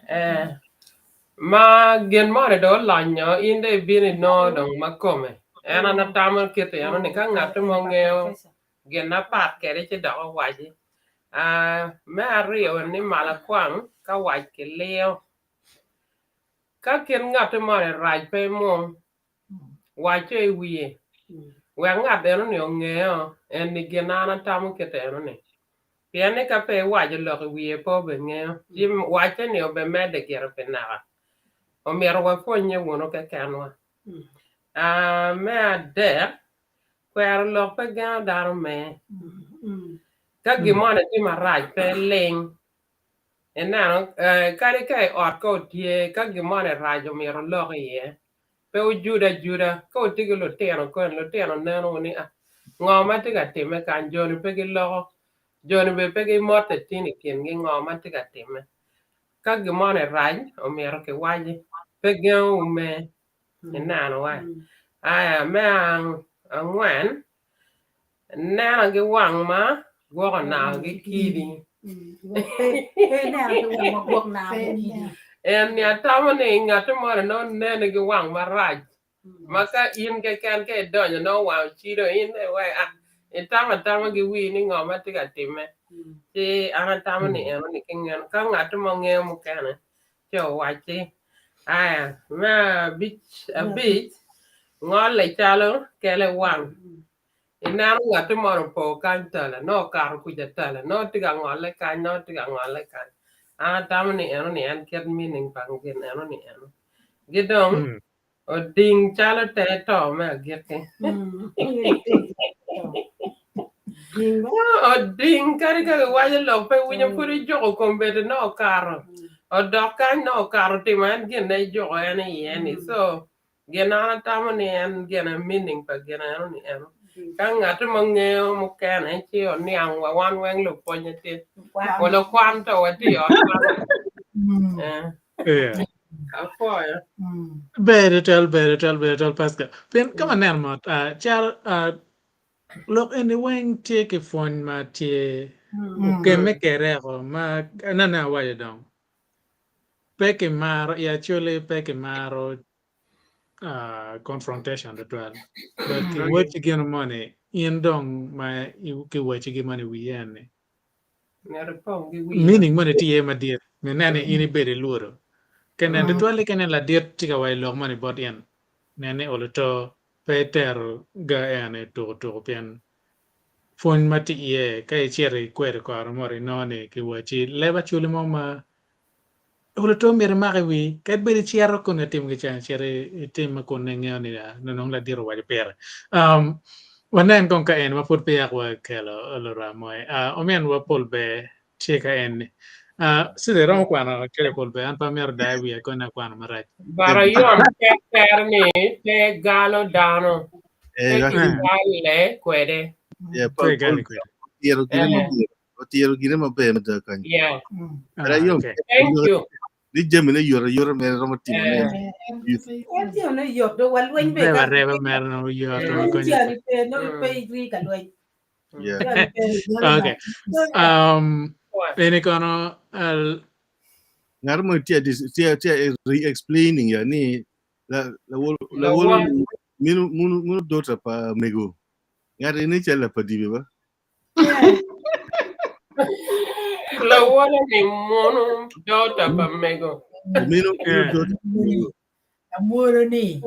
Eh, ma gin moni dong olonyo in dong ibino inongo dong ma kome. En an atamo kit eno ni ka ngat mo ngeyo gin na pat kwede ci dok owaci. Ah, me aryo ni malakwang ka wac kiliyo. Ka kit ngatti moni rac pe imung, wacce i wiye wek ngat eno-ni ongeo en-ni gin an atamo kit eno-ni. Pien ni ka pe iwaco lok i wiye pe obingeyo, ci wacce-ni obimedde gire pi naka. Omyero wapwonnye wunu kekenwa. Ah, me adek, kwero lok pe gengo dano me. Ka gin moni tye marac pe iling. Ineno, kadi ka i ot ka wutye, ka gin moni rac omyero wulok iye. Pe wujud ajuda. Ka wutye ki lutino koni, lutino nenowu ni, 'Ah, ngo ma tye ka timme kany? Jo-ni pe giloko. Jo-ni bene pe gimotte tin i kingi ngo ma tye ka timme. Ka gin moni rac, omyero kiwaci. Pe gengowu me. Ineno wa? Aya, me angwen, Neno ki wang ma gwoko nao ki kidi. En ni atamo ni ngati moni nongo neni ki wang marac ma ka in keken ka idonyo nongo wang ocido in dong iweko ah itamo atama ki wii ni ngo ma tye ka timme ci an atamo ni eno ni ki ngeno ka ngati mo ngeyo mukene ci owacci aya me abic abic ngole calo kele wang ineno ngati moni opo kany tala nongo okato kuca tala nongo tye ka ngole kany nongo tye ka ngole kany an atamo ni eno ni en kit meaning pa gin eno ni eno gi dong Oding calo te to me agikki. Oding kadi ka giwaco lok pe winyo pud ijuko kombeddi nongo okato. Odok kany nongo okato timo en gin ne ijuko en iye ni. So gin an atamo ni en gine meaning pa gin eno ni eno. Ka ngati mo ngeyo mukene ci oniang wa wan weng lupwonye tye. Wa lukwan to watye i ot kwan. Eh. Yeah. Apwoyo. Ber tutwal, ber tutwal, ber tutwal, Pastor. Pien ka waneno mot, ah, calo ah, lok eni weng tye ki pwony ma tye okemme kereko ma anene awaco dong. Pe kimaro, i Acholi pe kimaro ah, confrontation tutwal. But kiwacci gin moni, in dong ma i- kiwacci gin moni i wi en-ni, Meaning moni tye iye madit me nen ni in ibedo ilwodo. Ka inen tutwal-li ka inen ladit tye ka waco lok moni bot in, nen ni olo to pe itero ga ene tuku tuku pien pwony ma tye iye ka icito ikwedo kore mot inongo ni kiwacci leb acoli mo ma Olo to myero imak i wii, kadi bed icito kun itimo kica, cit itim ma kun ingeyo ni nongo ladit owaco pire. Um, wanen kong ka en ma pud peya wakelo lurwa moe. Uh, ominwa pol ber tye ka en ni. Uh, Cissy, iromo kwano coca pol ber, an pe amito dayo wiya koni akwano marac. Bara yom tek ter ni pe galo dano, Eh, pe gigale kwede. Yeah, Pe Paul, igale Paul kwede. otiro gine Eh. maber. Otiro gine maber mada kany. Yeah. Ara yom. Okay. Thank you. Ni jami ne yot ayota mere romo timo ne. Eh. En timo ne yot do walweny be Reba ka reba mere no yot Mm. konyo. jani pe no pe iri ka lweny. Yeah. Jani pe. Okay. Um, eni kono uh, Ngat mo tye tye tye re-explaining ya ni la la wol la wol minu munu munu daughter pa mego. Ngat ini chal la pa dibe ba. Lawole ni munu daughter pa mego. Minu minu daughter pa mego. Amwolo ni.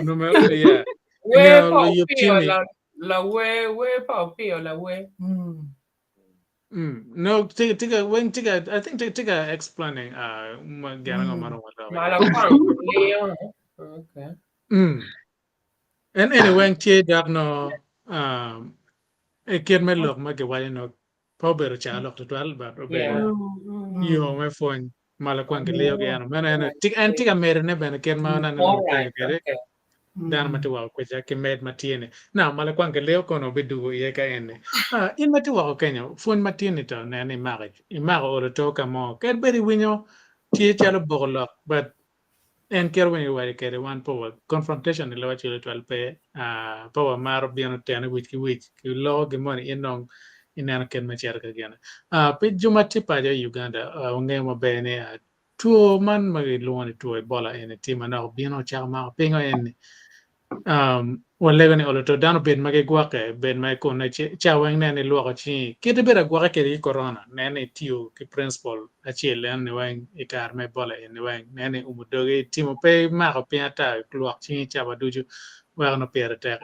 Numero yeah. Wer Nyo pa luyub Opiyo cimi. la lawer, wer pa Opiyo lawer. Mm. No, tika tika when tika I think tika tika explaining uh ma gin ango ma romo lok Malo iye. kwang liyo. Okay. Mm. En eni weng tye dok no um i kit me lok ma giwaco no pe obedo carolok tutwal but obedo Yeah. yo me pwony ma lakwang giliyo ki eno meno en en tye ka medone bene kit ma nongo All openyo right. kwede Okay. dano ma tye woko kweca ki med ma tye ni now ma lakwang giliyo kono obidugo iye ka en ni ah, in ma tye woko kenyo pwony ma tye ni to nen ni imako imako olo to ka mo kadi bed iwinyo tye calo boko lok but En kit winyo iwaco kede wan pe wa confrontation i lobo acel twal pe pe wa maro bino tene wic ki wic ki loko gin moni in dong ineno kit me cito ka gine. Pi jo ma tye paco i Uganda wangeyo maber ni two man ma gilwongo ni two Ebola eni tye manok obino ocako mako pingo eni Walego ni olo to dano obed ma gigwokke, bed ma ikune ca weng nen ni ilwoko cingi. Kit ibedo agwokke kwede ki korona, nen ni itiyo ki principle acel eno ni weng i kare me Ebola eni weng. Nen ni iumo dogi, itimo pe imako piny ata, lwok cingi cawa ducu weko nongo pire tek.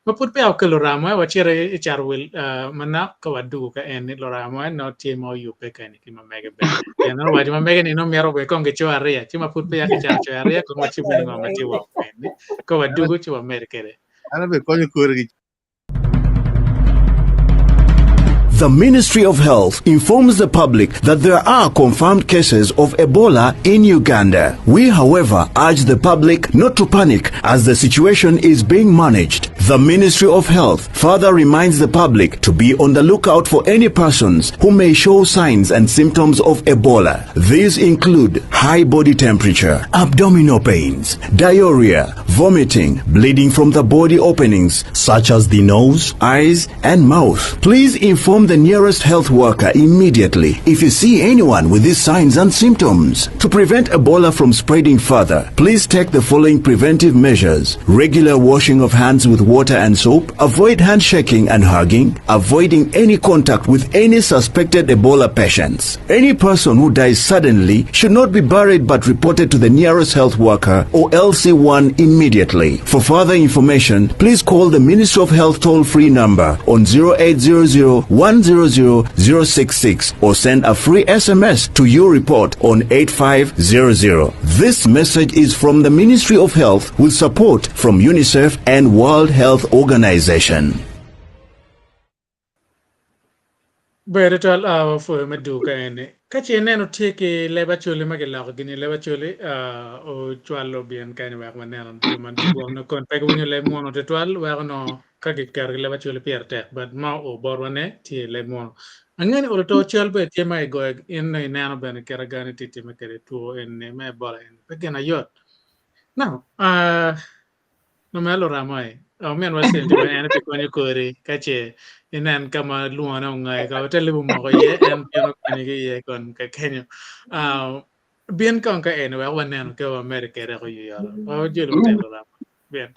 Ma pud peya okelo ramo wacito i cato wil manok ka wadugo ka en ni luramo nongo tye ma oyubbe keni ki ma mege bene. Pien nongo owaco ma mege ni nongo mito wek kong gico ariya ci ma pud peya kicako coyo ariya kong wacib ni ngo ma tye woko keni ka wadugo ci wamedo kwede. An abe konyo kore ki The Ministry of Health informs the public that there are confirmed cases of Ebola in Uganda. We, however, urge the public not to panic as the situation is being managed. The Ministry of Health further reminds the public to be on the lookout for any persons who may show signs and symptoms of Ebola. These include high body temperature, abdominal pains, diarrhea, vomiting, bleeding from the body openings such as the nose, eyes, and mouth. Please inform the nearest health worker immediately if you see anyone with these signs and symptoms. To prevent Ebola from spreading further, please take the following preventive measures. Regular washing of hands with water and soap, avoid handshaking and hugging, avoiding any contact with any suspected Ebola patients. Any person who dies suddenly should not be buried but reported to the nearest health worker or LC1 immediately. For further information, please call the Ministry of Health toll-free number on 0800 100 066 or send a free SMS to your report on 8500. This message is from the Ministry of Health with support from UNICEF and World Health Organization. Ber tutwal a wapwoyo me duu ka eni. Ka ce ineno tye ki leb acholi ma giloko gini leb acholi ocwalo bin kany wek waneno jo ma gwok nongo kon pe giwinyo leb munu tutwal weko nongo ka giketo ki leb acholi pire tek but ma oo botwa ne tye i leb munu. Angeyo ni olo to cal bene tye ma igoyo in nongo ineno bene kit agani tye time kwede two eni me Ebola eni pe gin ayot. Now Lumero luramo ai. Ominwa Cindy bene en aye konyo kori ka ce inen ka ma lwongone ongayo ka te libo moko iye en bino konyi ki iye kon ka kenyo. Bin kong ka eni wek waneno ka wamedo kwede oyoyoto. Wajolo matek luramo. Bin.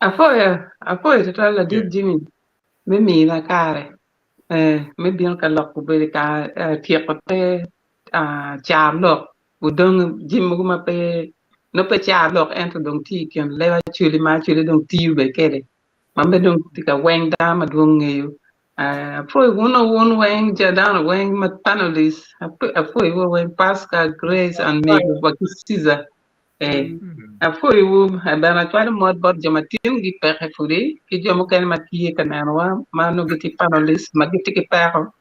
Apwoyo, apwoyo tutwal ladit Jimmy me mina kare me bino ka loko obedo ka tyeko te carolok Odong jami mogo ma pe nongo pe car lok ento dong tye i kin leb acholi ma acholi dong tiyo bene kwede ma bene dong tye ka weng dano madwong ngeyo. Apwoyo wun wun weng jo dano weng ma panelist apwoyo wu weng Pascal, Grace and mego wa ki Caesar apwoyo wu bene acwalo mot bot jo ma tin gipeke pudi ki jo mukene ma tye ka nenowa ma nongo gitye panelist ma gitye ki peko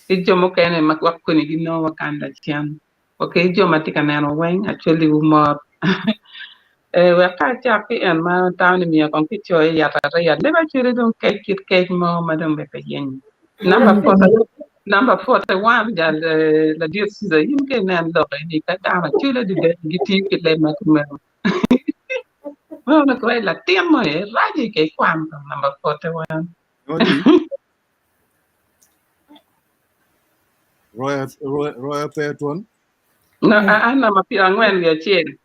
ki jo mukene ma gwok koni ginongo wa kany lacen. Wa ki jo ma tye ka neno weng acwaliwu mot. Ee, wek ka acak ki en ma atamo ni myero kong kicoye i yat ariya, leb acwali dong kec kit kec mo ma dong bene pe yenyo. Namba namba 41 jal eh, ladit Caesar in ka inen lok eni ka dano acwali adada gitiyo ki leb ma kumeno. Meno kiwaco latin mo ni rac i ke kwan namba 41. Roya pe twon. No, an namba 41.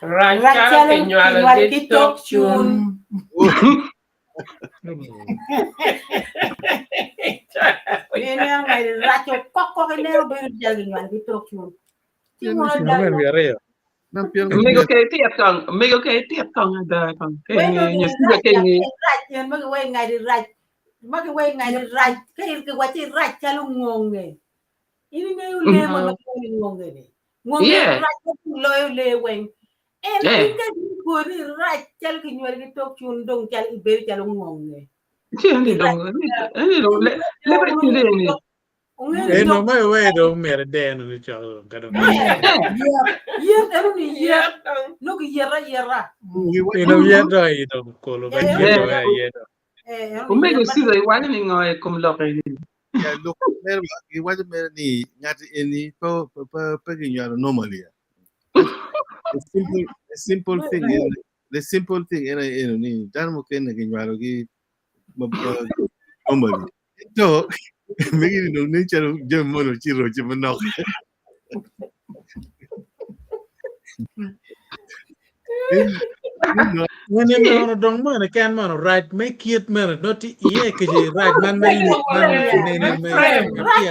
Rac Rac calo calo kinywalo kinywalo ki ki tok tok cun. cun. Ineno ngeri rac okokok ineno bedo calo kinywalo ki tok cun. Ci mono 42. Mego ke itit kong, mego ke itit kong ada kong. Ke nge, nyo siga ke nge. Rac en ma giwai ngadi rac. Ma giwai ngadi rac. Ke giwaci rac calo ngonge. In ingeyo lee mo ma kilwongo ni ngonge ni. Ngonge rac ma loyo lee weng. En in ka kodi rac calo kinywali ki tok cun dong calo ibedo calo ngonge. Ci eni dong, eni dong lebe cwele eni. Eno ma iwe dong myero ideno ni cok dong ka dong. Yet eno ni yet nongo giyeta ayeta. Eno yet dong i dong kolo ba yet dong aye dong. Omego Cesar iwaco ni ngo i kom lok eni? Ya lok mere giwaco mere ni ngati eni pe pe pe ginywalo normally. The simple the simple thing is the simple thing en aye eno ni dano mukene ginywalogi normally. Ento megi ni dong nen calo jami moni ocito roce manok. Ngene mono dong mene ken mono rac me kit mene no ti iye kece rac man me lik man nene me Rac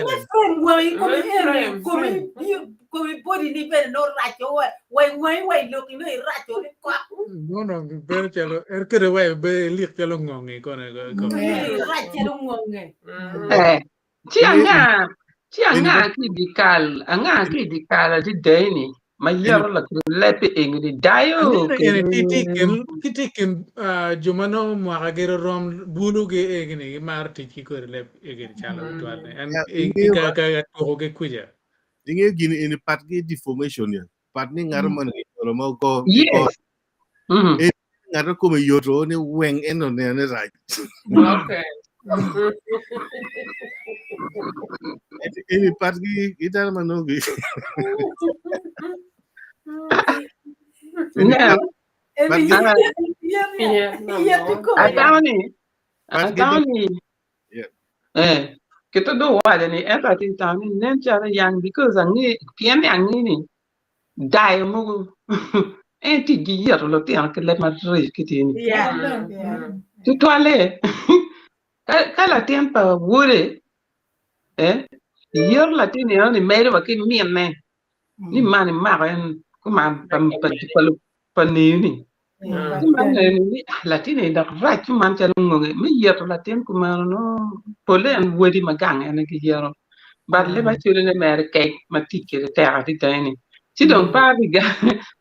me frame wangi komi eni komi komi body ni bene no rac o wa wangi wa iloki no iraco ni kok. Mono bedo calo en kede wa be lik calo ngonge kone kome. Rac calo ngonge. Eh, ci anga ci anga ki i dikal anga ki i dikal adida ni ma yero lakit leb eni ni dayo Aneno eni tye tye i kin ki tye i kin ah, jo ma nongo mwaka gi rorom bulu gi egini gimaro tic ki kodi leb egini calo tutwal ni en Ya, i ingeyo ka ka ka tuko ki kwica. Ingeyo gini eni pat ki deformation ya. Pat ni ngato moni kinyulo ma ogo yes mm. En ngato kome yoto ni weng en oneno ni rac. Okay. Eni pat ki ki dano ma nongo gi. Now, Eni Ah. yet Yeah, no, yet no. kome. atamo ni Pat gi atamo ni Yeah. eh kito do waco ni ento atye tamo ni nen calo yang because ange pien ni ange ni dayo mogo en tic gi yito lutino ki leb maraco kiti ni Yeah. Yeah. tutwalle ka, ka latin pa wode eh yero latin eno ni medo wa ki minne ni man imako en kuman pa pa pa, pa neyo ni Ci man neno ni ah, latin eni dok rac kuman calo ngonge me yeto latin kumeno no pole en wadi ma gang en aye giyero but leb acolone mere kec ma tic kwede tek adada eni ci dong pe abiga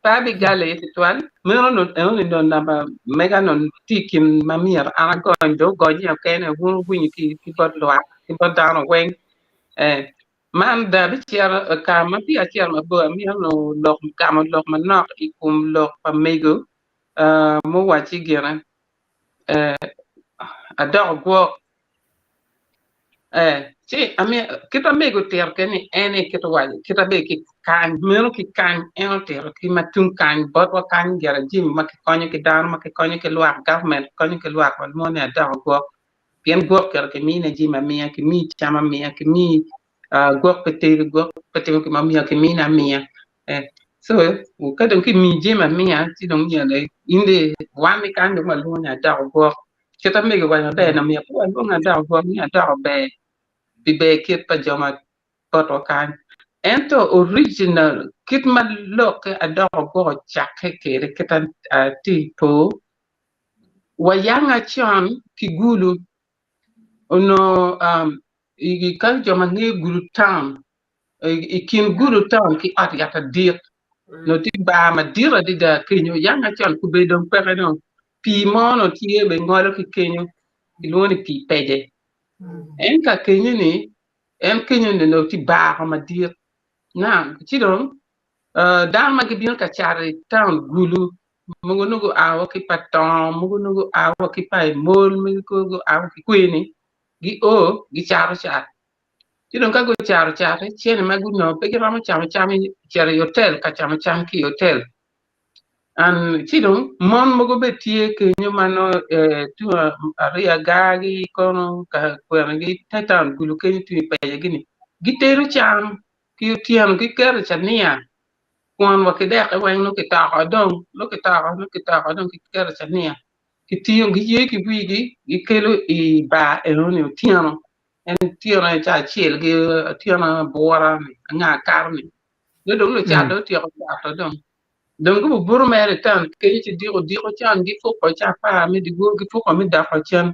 pe abigale iye tutwal meno no enoni no namba mega no tye i kin ma myero an agony dong ogonye kene wun wuwinyo ki ki bot lwak ki bot dano weng eh Man dong abicito i kare ma peya acito mabor, amito nongo lok, gamo lok manok i kom lok pa mego muwacci gine, adoko gwok. Ci kit ma mego otito kwede ni en aye kit owaco, kit abedo ki kany, meno ki kany en otito ki ma tung kany botwa kany gire jami ma kikonyo ki dano, ma kikonyo ki lwak, gavment konyo ki lwak walwongo ni adoko gwok. Pien gwok kito kimine jami amiya, kimiyi cam amiya, kimiyi gwok pe tedo, gwok pe timo gin mo amiya, kimine amiya. So ka dong kimiyi jami amiya ci dong myero in dong wan ni kany dong walwongo ni adoko gwok. Kit ma mego owaco maber ni myero pe walwong ni adoko gwok ni adoko ber pi ber kit pa jo ma botwa kany. Ento original kit ma lokke adoko gwok ocakke kwede kit atye i po Wayanga con ki Gulu onongo ka jo ma ngeyo Gulu town i kin Gulu town ki ot yat adit onongo tye bar madit adada kenyo yanga con kobedo dong peke dong pii mo onongo tye bene ngolo ki kenyo kilwongo ni pii pece en ka kenyo ni en kenyo ni onongo tye bar madit ci dong dano ma gibino ka cat i town Gulu mogo nongo gua wa ki pa tongo, mogo nongo gua wa ki pa emol, mogo gua wa ki kwene, gio gicato cat. Ci dong ka gucato cat, cene ma gunongo pe giromo camo cam cito i otel ka camo cam ki i otel. And ci dong mon mogo bene tye kenyo ma nongo tung ariya gagi kono ka kwene te taun Gulu kenyo tung i pecegi-ni gitedo cam ki otyeno giketo i cania kwon wa ki deke weng nongo kitoko dong nongo kitoko nongo kitoko dong kiketo i cania kitingo giye ki wigi gikelo i bar enoni otyeno en otyeno ca acel ki otyeno abura ni anga kato ni nongo dong lucat dong otyeko cato dong. Dong gububuto mere i taun kenyo ci diko diko con gipuko ca apar me dyewor gipuko me doko cen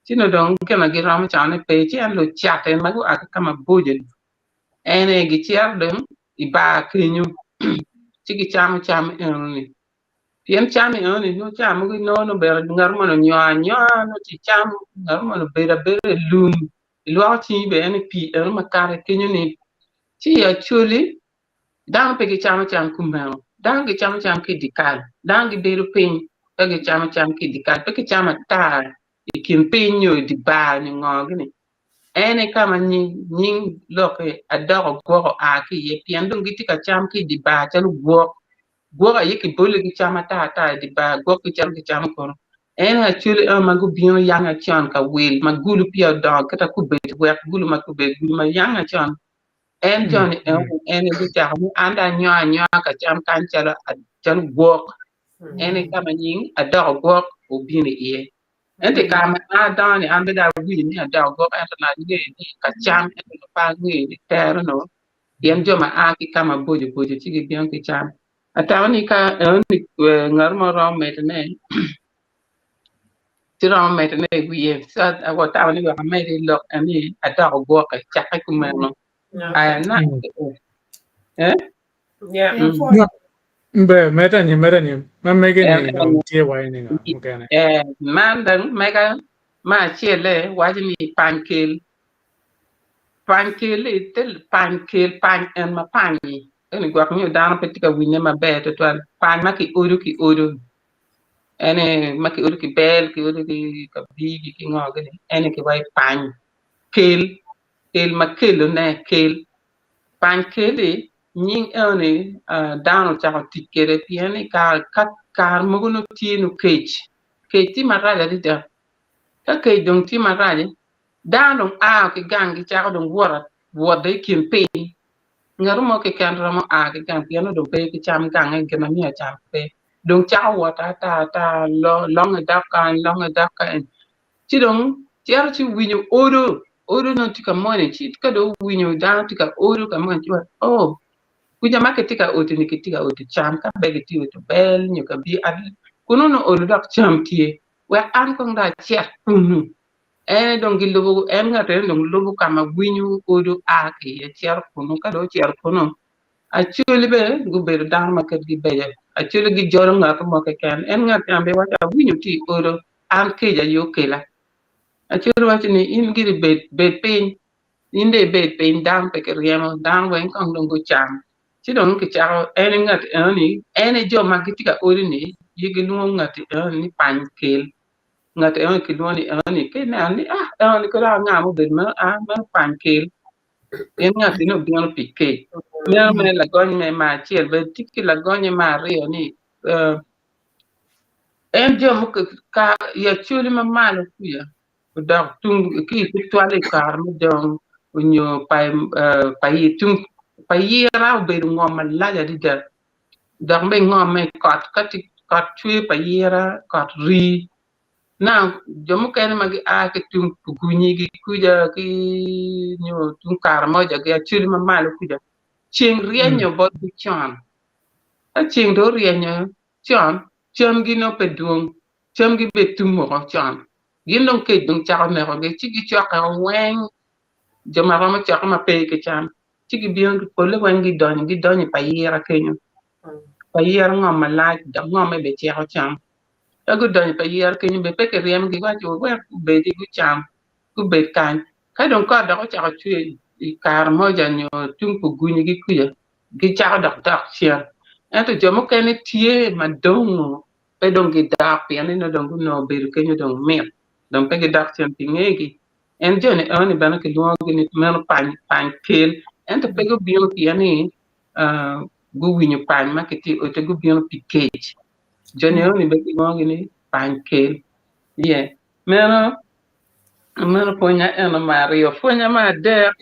ci nongo dong gin ma giromo camone pe ci en lucat en ma gua ki ka maboco-ni en aye gicito dong i bar kenyo ci gicamo cam enoni pien cam enoni nongo ca mogo inongo nongo bene ngat moni onyongo anyoga nongo tye cam ngat moni obedo abeda i lum ilwoko cingi bene en i pii eno ma kato kenyo-ni ci i Acholi Dano pe gicamo cam kumeno. Dano gicamo cam ki i dyekal. Dano gibedo piny ka gicamo cam ki i dyekal. Pe gicamo ata i kin piny nyo i dye bar nyo ngo gini. En aye ka ma nying lok-ki adoko gwok oa ki iye pien dong gitye ka cam ki i dye bar calo gwok. Gwok aye kiboligi cam ata ata i dye bar, gwok gicito gicamo kunu. En aye Acholi eno ma gubino yanga con ka wil ma gulu peya odongo kita kubedi wek gulu ma kubedi gulu ma yanga con En joni eno en aye gucako ni an dong anyongo anyoga ka cam kany calo calo gwok. En aye ka ma nying adoko gwok obino iye. Ento i kare ma an adongo ni an bene awinyo ni adoko gwok ento nongo angeyo ni ka cam ento nongo pe angeyo ni tere nongo pien jo ma a ki ka maboco boco ci gibino ki cam. Atamo ni ka enoni ngat mo romo medone Ci romo medone i wiye. Ci atamo ni wek amed i lok en ni adoko gwoke cakke kumeno. Aya na eh? Yeah. Mm. Ber, med anyim, med anyim. Ma mege ni dong tye wa ni ngo mukene. Eh, man dong mega ma acelle waco ni pany kel. Pany kel i te pany kel pany en ma panyi. Eni gwok nyo dano pe tye ka winye maber tutwal. Pany ma kiodo kiodo. Ene ma kiodo ki bel kiodo ki kabiji ki ngo gini ene kiwaco pany kel kel ma kelone kel pany keli nying enoni dano ocako tic kwede pien i kare mogo nongo tye nongo kec kec tye marac adada ka kec dong tye marac dano dong aa ki gang gicako dong wot wot dong i kin piny Ngat mo keken romo a ki gang pien nongo dong pe ki cam gange gin ma myero ecam pe. Dong cako wot ata ata longe dok kany longe dok kany ci dong cito ci winyo odo odo nongo tye ka moni ci ka dong owinyo dano tye ka odo ka moni ci waco oh kuca ma kitye ka odo ni kitye ka odo cam ka pe gitye ka odo bel nyo kabir kunu nongo olo dok cam tye wek an kong dong acit kunu. En aye dong gilubo, en ngat eno dong lubo ka ma winyo odo a ki iye cito kunu, ka dong ocito kunu, Acholi bene gubedo dano ma kitgi beco, Acholi gijolo ngat mo keken, en ngat ca bene waco awinyo tye i odo, an kec aye okela. Acholi waco ni in giri bed, bed piny, in dong ibed piny dano pe kiryemo, dano weng kong dong gucam. Ci dong kicako en ngat eno-ni, en aye jo ma gitye ka odi-ni gilwongo ngat eno-ni ni pany kel. Ngat eno kilwongo ni eno ni ka ineno ni ah eno ni kadi anga mubedo meno ah meno pany kel pien ngat eni obino pi kec. Meno mere lagony me me acel bene tye ki lagonye me aryo ni en jo mukene ka i acholi ma malo kuca odok tung ki tutwal i kare me dong onyo pa tung pa yira obedo ngom malac adada. Dok me ngomme kot ka tye kot cwer pa yira kot rii now jo mukene ma gia ki tung Pugunyi gi kuca ki nyo tung Karamoja gi Acholi ma malo kuca ceng ryenyo botgi con ka ceng dong oryenyo con camgi nongo pe dwong camgi bene tum woko con gin dong kec dong cako nekogi ci gicokke weng jo ma romo cokke ma pe ki cam ci gibino polle weng gidonyo gidonyo i payira kenyo payira ngom malac dok ngomme bene ceko cam ka gudonyo i payira kenyo bene pe kiryemogi giwaco wek gubedi gucam gubed kany ka dong kot dok ocako cwer i kare moja nyo tung pa ogunyigi kuca gicako dok dok cen ento jo mukene tye madongo pe dong gidok pien ni nongo dong gunongo bedo kenyo dong mit dong pe gidok cen pi ngegi. En joni enoni bene kilwongogi ni meno pany, pany kel, ento pe gubino pien ni guwinyo pany ma kitye i ote, gubino pi kec. Joni enoni bene kilwongogi ni pany kel. Ye, meno meno pwonya eno me aryo. Pwonya me adek,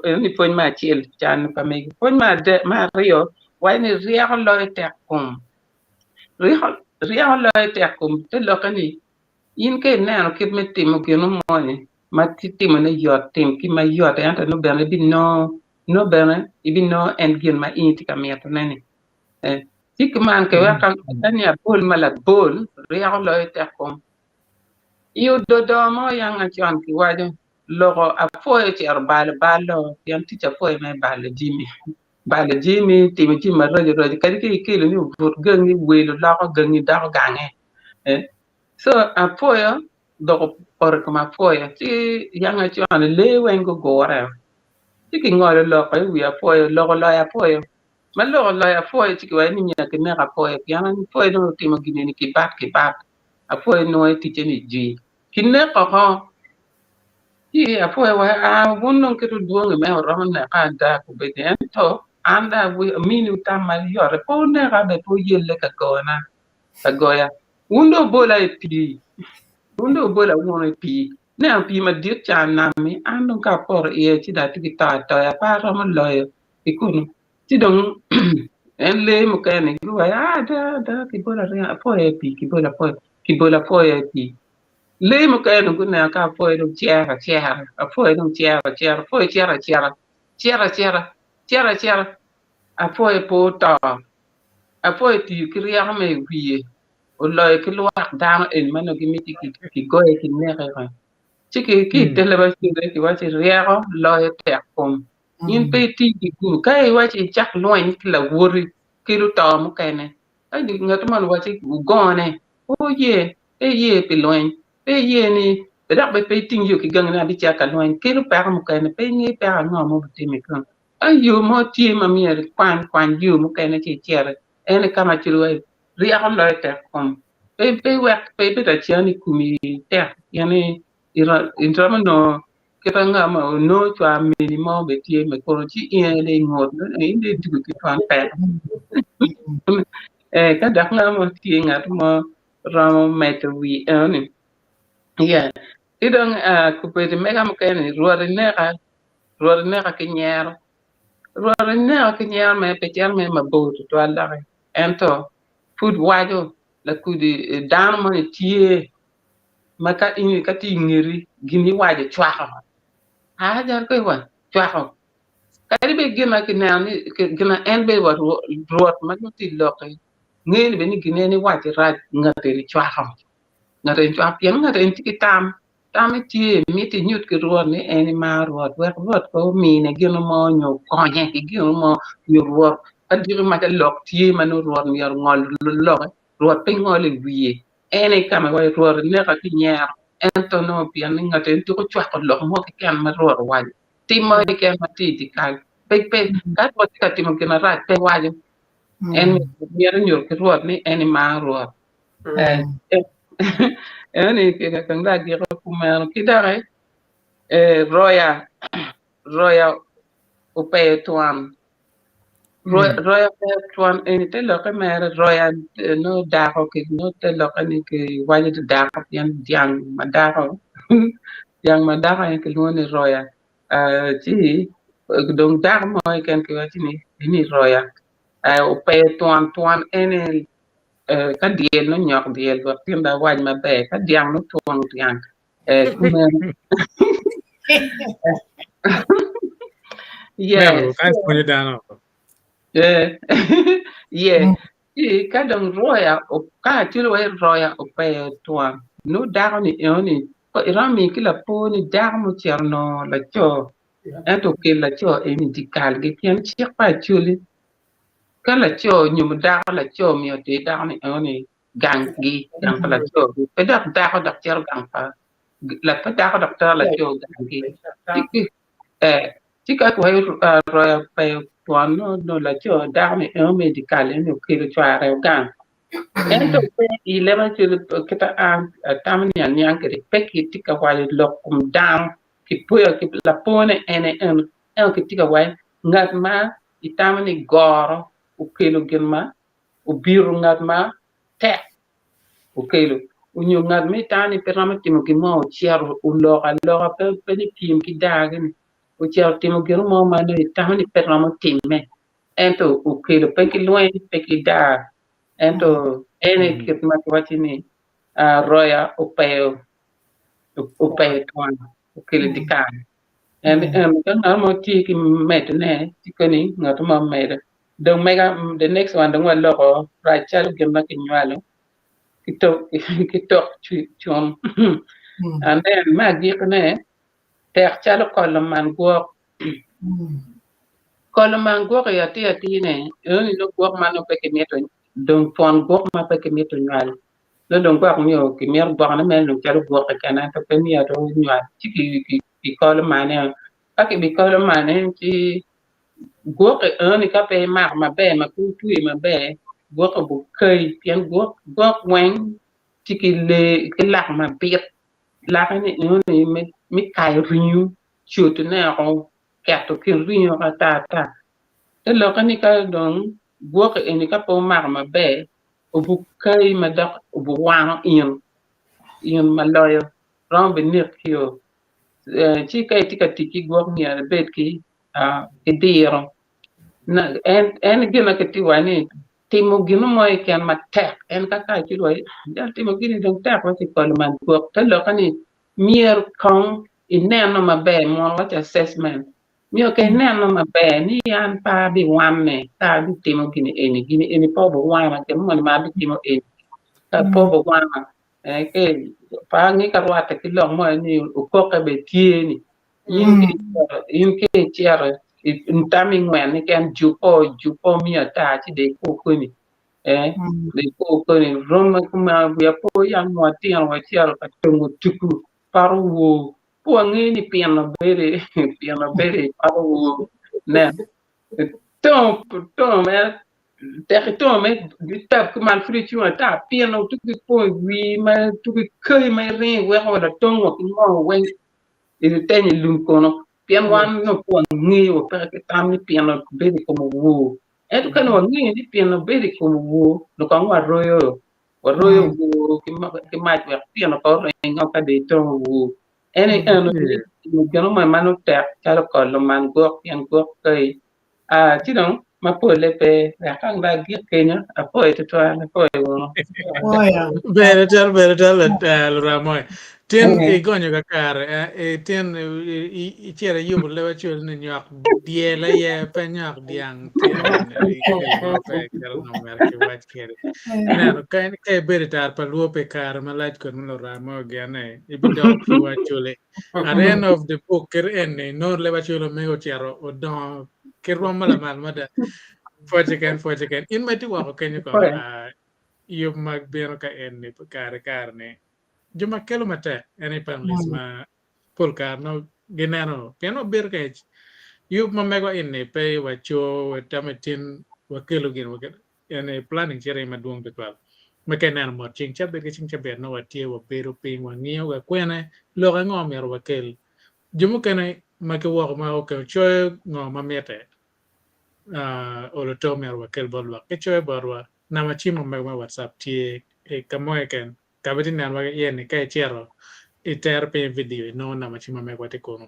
enoni pwony me acel can pa mego. Pwony me adek me aryo waco ni ryeko loyo tek kom. Ryeko ryeko loyo tek kom te lokke ni In ka ineno kit me timo gin moni ma timone yot, tim ki mayot ento nongo bene ibinongo, nongo bene ibinongo en gin ma in itye ka mitone-ni. Ci kuman kiweko ni abol ma labol ryeko loyo tek kom. I ododo mo yang acon kiwaco loko apwoyo ocito balo bal-lo pien tic apwoyo me balo jami. Balo jami, timo jami maraco raco kadi ka ikelo ni obut gangi welo loko gangi doko gange. So apwoyo lok opoto i kom apwoyo ci yang acon lee weng gugure ci kingolo lok i wi apwoyo lok oloyo apwoyo. Ma lok oloyo apwoyo ci kiwaco ni myero kinek apwoyo pien apwoyo dong otimo gin eni kibat kibat apwoyo nwoyo ticce ni jwi kineko oko ci apwoyo owaco aa wun dong kit wudwongi me wuromo neka ada kombeddi ento an dong aminiwu tam mayotte pe wuneka bene pe wuyelle ka gona ka goya wun dong wubola i pii wun dong wubola wunu i pii Ineno pii madit ca nam-mi an dong ka apoto iye ci dong atye ki to atoya pe aromo loyo ki kunu. Ci dong en lee mukene-ni guwaco aa ada ada kibolo apwoyo i pii kibolo apwoyo kibolo apwoyo i pii. Lee mukene guneno ka apwoyo dong cero acera apwoyo dong cero acera apwoyo cito acita cito acita cito acita apwoyo pe oto apwoyo otiyo ki ryeko me i wiye oloyo ki lwak dano eni ma nongo gimiti kigoye kineke ci ki i te leb acel kiwaco ni ryeko loyo tek kom. In pe iti ki gulu ka iwaco icak lweny ki lawoti kelo to mukene ka ngat moni owaci wugone pe oye pe iye pi lweny pe iye ni dok bene pe iting yo ki gangi ni abicito ka lweny kelo peko mukene pe ingeyo peko ango ma obitime kunu ka yo mo tye ma myero ikwany kwany yo mukene ci iciti en aye ka ma cwalo ryeko loyo tek kom pe pe iwek pe ibed acen i komi tek pien ni iromo nongo kit anga ma onongo cwar meni mo bene tye me kunu ci in aye dong ingut in dong idwogo ki twon peko ka dok ngat mo tye ngat mo romo medo wi enoni ki dong kobedo mega mukene ni Rwot ineka Rwot ineka ki nyero Rwot ineka ki nyero mere pe cito mere mabor tutwal doki ento pud waco lakudi dano moni tye ma ka in ka tye i ngeti gin iwaco cwako aa jal pe wa cwako kadi bed gin ma kineno ni gin ma en bene wa rwot ma nongo tye i lokke ngeyo ni bene ni gin en iwaco rac ngat eni cwako ngat eni cwako pien ngat eni tye ki tam Tamme tye, miti inyut ki Rwot ni en emaro Rwot, wek Rwot pe omine gin mo nyo okonye ki gin mo, nyo Rwot ka diki maca lok tye ma nongo Rwot myero ongol lokke, Rwot pe ngolo i wiye. En aye ka ma iwaco Rwot ineka ki nyero, ento nongo pien ni ngat eni tuko cwako lok mo keken ma Rwot owaco, tim mo keken ma tye i dyekal, pe pe ka Rwot tye ka timo gin marac pe waco, en myero onyut ki Rwot ni en emaro Rwot. Eno ni kong dong agiko kumeno ki doki roya roya opeyo twon roya opeyo twon eni te lokke mere roya nongo dako nongo te lokke ni kiwaco ni dako pien dyang ma dako dyang ma dako aye kilwongo ni roya ci dong dako mo keken kiwaco ni eni roya opeyo twon twon eni ka dyel nongo nyok dyel wek tin dong awac maber ka dyang nongo twong dyang kumeno yes yeah ci ka dong roya ka acwalo wai roya opeyo twon nongo dako ni eno ni iromo miyo ki lapor ni dako mucito nongo laco ento okelo laco eni i dye kalgi pien cik pa Acholi Ka laco onyomo dako, laco myero oter dako ni enoni ganggi, gang pa laco pe dok dako dok cito gang pa pe dako dok tero laco ganggi. Ci ka roya opeyo twon nongo laco dako ni eno me i dyekal eni okelo cware gang. Ento pe i leb acel kit ma an atamo ni aniang kwede pe kitye ka waco lok kom dano kipoyo lapone en aye eno ento kitye ka waco ngat ma itamo ni goro okelo gin ma obito ngat ma tek okelo onyo ngat ma itamo ni pe romo timo gin mo ocito oloko aloka pe ni pyem ki daa gini ocito otimo gin mo ma nongo itamo ni pe romo timme ento okelo pe ki lweny pe ki daa ento en aye kit ma kiwaco ni roya opeyo opeyo twon okelo i dyekal. En ka ngat mo tye ki medone ci koni ngat mo medo. Dong mega the next one dong waloko rac calo gin ma kinywalo ki tok ki tok cun. And then me agikine tek calo kolo man gwok. Kolo man gwok i atir atir ne enoni nongo gwok ma nongo pe kimito dong twon gwok ma pe kimito nywal nongo dong gwok nyo kimito gwokone mere dong calo gwok keken ento pe myero onywal ci kikolo mane ka kibikolo mane ci gwok enoni ka pe imako maber ma pe otwe maber gwok obukai pien gwok gwok weng tye ki lee ki lak mabit lake ni enoni me kayo ringo cutone oko keto kin ringo oko ata ata te lokke ni ka dong gwok eni ka pe omako maber obukai ma dok obuwano in in ma loyo romo binekio ci ka itye ka tic ki gwok myero ibed ki ki diro en gin ma kitye waco ni timo gin mo keken matek en ka kacel wa jal timo gini dong tek wa ci kolo man gwok te lokke ni myero kong ineno maber mono waco assessment myero kong ineno maber ni an pe abiwanne ka abitimo gini eni gini eni pe obiwana gin moni ma abitimo eni pe obiwana pe ange ka rwatte ki lok mo ni okokke bene tye ni in ka icito tam ingwen keken juko juko miyo ata ci dong ikur koni dong ikur koni rom ma wiya po yam watino wacito ka tongo tuku poto wor pe wangeyo ni pino bedo pino bedo i poto wor nen tongo mere tek itongo mere itab kuman pud icung ata pino tuko ipong i wii ma tuko ikayi ma iringo iweko wa latong wa ki ngo weng itenyo i lum kono pien wan nongo pe wangeyo wa peke ki tam ni pino bedo i kom owor ento ka nongo wangeyo ni pino bedo i kom owor nongo kong waroyo waroyo owor ki mac wek pino pe oringo ka dong itongo owor en eno gin mo ma nongo tek calo kolo man gwok pien gwok kai ci dong ma polle pe wek kong dong agik kenyo apwoyo tutwal apwoyo wunu. Ber tutwal ber tutwal Luramoy. Tin igonyo kakare tin icito iyubo leb acwali ni nywak dyel aye pe nywak dyang tin ikelo ma pe kelo nongo myero kiwac kwede. Ineno ka ibedo i tar pa luo pi kare malac kodi ma Luramoy ogenne ibidok ki wacoli. At the end of the book kit eni nongo leb acwali omego ocito odongo ki rwom ma lamal mada. Pwoc keken pwoc keken. In ma itye woko kenyo kong yub ma bino ka eni kare kare ni jo ma kelo matek en aye panelist ma pol kare nongo gineno pien wabedo ka yub ma megwa eni pe waco watamo tin wakelo gin wakelo eni planning cito iye madwong tutwal ma ka ineno mot ceng cabit ki ceng cabit nongo watye wabedo piny wangiyo wa kwene lok ango myero wakel jo mukene ma ki woko ma okay coyo ngo ma mitte olo to myero wakel bot lwak ki coyo botwa namba cim ma mego me whatsapp tye ka mo keken ka ma itye nenowa ki iye ni ka icito itero piny vidio inongo namba cim ma megwa tye kunu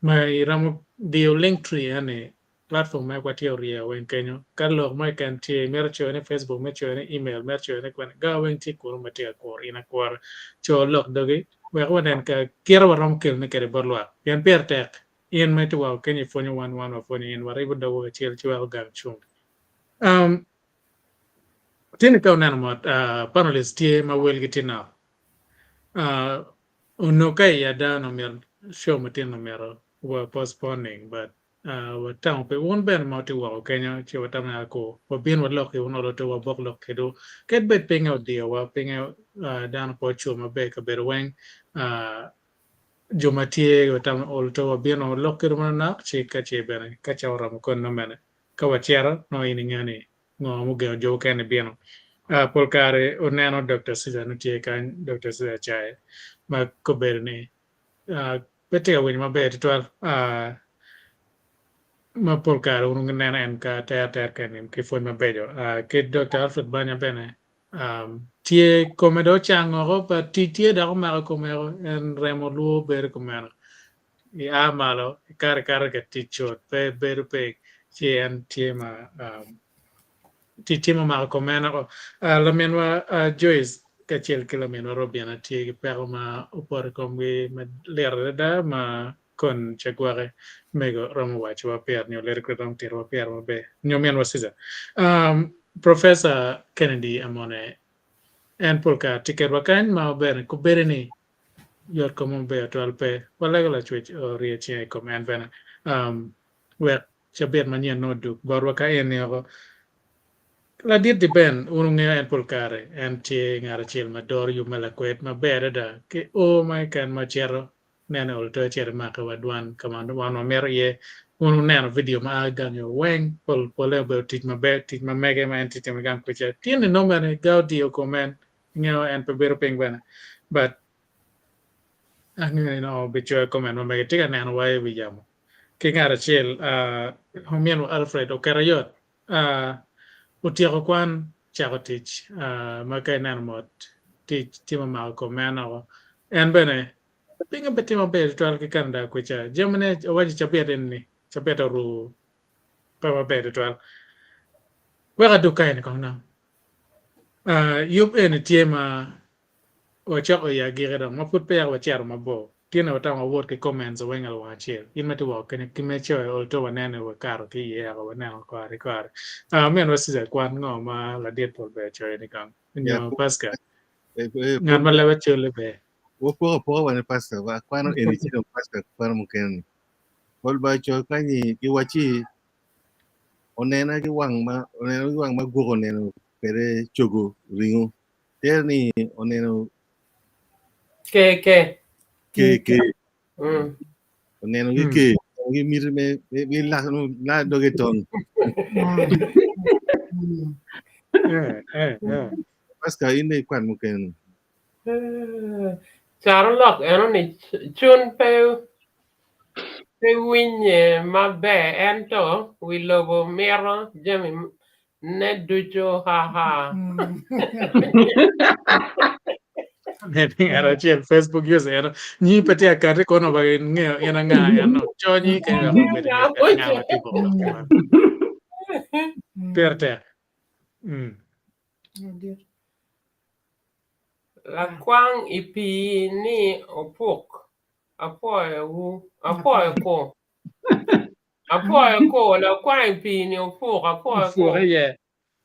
ma iromo diyo link tree eni platform megwa tye oryeyo weng kenyo ka lok mo keken tye imito coyone i facebook imito coyone i email imito coyone kwene ga weng tye kunu ma tye ka kuro in akura co lok dogi wek wanen ka kite waromo kelone kwede bot lwak pien pire tek in ma itye woko kenyo ipwonyo wan wan wapwonyo in waribo dogwa kacel ci weko gang cung. Um, Tye-ni ka wuneno mot, panelist tye ma welgi tye nok. Onongo ka i ada onongo myero show matino myero wa postponing but watamo pi wun bene ma wutye woko kenyo ci watamo ni ako wabin walok ki wun olo to wabok lok kedwu. Kadi bed pinge odiyowa, pinge dano pe ocung maber i kabedo weng, jo ma tye watamo olo to wabino walok kedwu manok ci ka ce bene ka cawa oromo koni nongo bene Ka wacito, nongo in ingeyo ni ngo mugengo jo mukene ni bino. Pol kare oneno Dokta Cesar nongo tye kany, Dokta Cesar Acaye, ma kobedo ni pe tye ka winyo maber tutwal ma pol kare wun wuneno en ka ter ater keni ki pwony mabeco. Ki Dokta Alfred Banya bene tye kome dong ocang woko but tic tye dok omako kome woko en remo lwor bedo kumeno. Ia malo ikato ikata ka tic cut pe bedo piny ci en tye ma tic tye ma omako kom en woko. Laminwa Joyce kacel ki laminwa Robina tye ki peko ma opoto i komgi ma lit adada ma. Kon cagwake mego romo waco wa pire nyo Lady Great romo tito wa pire maber nyo minwa Caesar. Um, Professor Kennedy Amone en pol kare tye kedwa kany ma bene kobedi ni yot kome maber twal pe. Walego Lacwec orye cinge i kom en bene um, wek cabit manyen nongo odug botwa ka en nioko. Ladit di Ben, wun wungeyo en pol kare en tye ngat acel ma doro yub me lakwed maber adada ki o ma keken ma cito nene ol to ecito emake wa dwan ka ma wan wamito iye. Wun wuneno vidio ma a gangi weng pol pole obedo tic maber tic ma mege ma en tye timo i gang kwica. Tye ni nongo bene ga odiyo kom en ingeyo en pe bedo piny bene but angeyo ni nongo obicoyo comment ma mege tye ka neno wa i wi yamo. Ki ngat acel ominwa Alfred oketo yot otyeko kwan cako tic ma ka ineno mot tic tye ma omako kom en oko. En bene pinge pe tye maber tutwal ki Canada kwica jamine owaco cabit eni cabit oru pe maber tutwal. Wek adug ka eni kong nong. Yub eni tye ma Wacoko i agikki dong, ma pud peya wacito mabor, tye ni watamo wawot ki comments weng alwang acel. In ma itye woko kenyo ki me coyo ol to wanene wakato ki iye eko waneno kore ki kore. Minwa Caesar kwan ngo ma ladit pol ber coyo ni kong nyo Pascal ngat ma lebe cole ber. Wapoko apoka wa ni Pastor wa akwano eni ci dong Pastor kwano mukene ni. Pol ba coyo kanyi giwacci onena ki wang ma oneno ki wang ma gwok oneno kwede cogo ringo. Tere ni oneno Ke ke. ke ke Mm. oneno ki ke ki miti me me la la doge tong. Eh, eh, eh. Pascal in dong ikwan mukene ni. Eh, Carolok eno ni cun pe pe winye maber ento wi lobo mito jami Ne ducu ha ha. Ngat acel Facebook user eno nyingi pe tye akati kono ba ngeyo in anga eno co nyingi kenyo wek obed nge nga ma tye boko lok man. Pire tek. Mm. Lakwang i pii ni opuk apwoyo wu apwoyo ku. Apwoyo ko lakwang i pii ni opuk apwoyo ko. Opuk iye.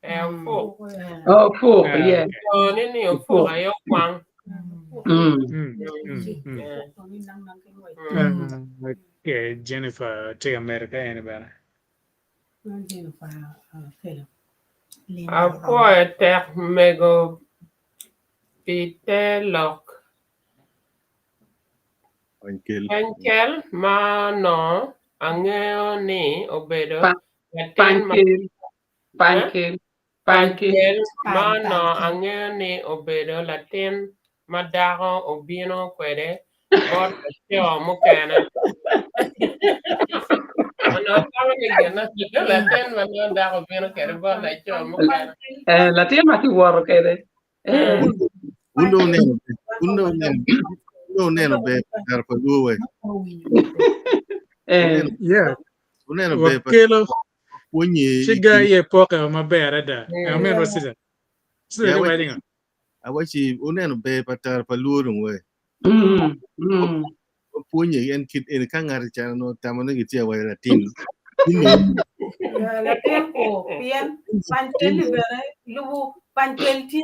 Eh opuk. Oh, opuk Ah, iye. okay. Co ni ni opuk aye okwang. Mm. Mm, mm, mm. Eh. Mm. Ah, okay, Jennifer tye ka medo ka eni bene. Apwoyo tek mego pi te lok. Panykel ma onongo angeyo ni obedo latin ma Panykel ma onongo angeyo ni obedo latin ma dako obino kwede bot laco mukene. Onongo atamo ni gin latin ma nongo dako obino kwede bot laco mukene. Latin ma kiwoto kwede. Wun dong wuneno wun dong wuneno wun dong wuneno ber kare pa luo we. Eh, Yeah, Wuneno ber pa wakelo pwonye ci i ga kin iye poke maber adada. Mm. Amen wa sister. Sister Ya, ni wa- waco ngo? awaci wuneno ber pa tara pa luo dong we. mm, mm. Wapwonye en kit en ka ngati cano no tamo ni gitye awaco latin. Latin ko pien pankel ni bene lubo pankel tye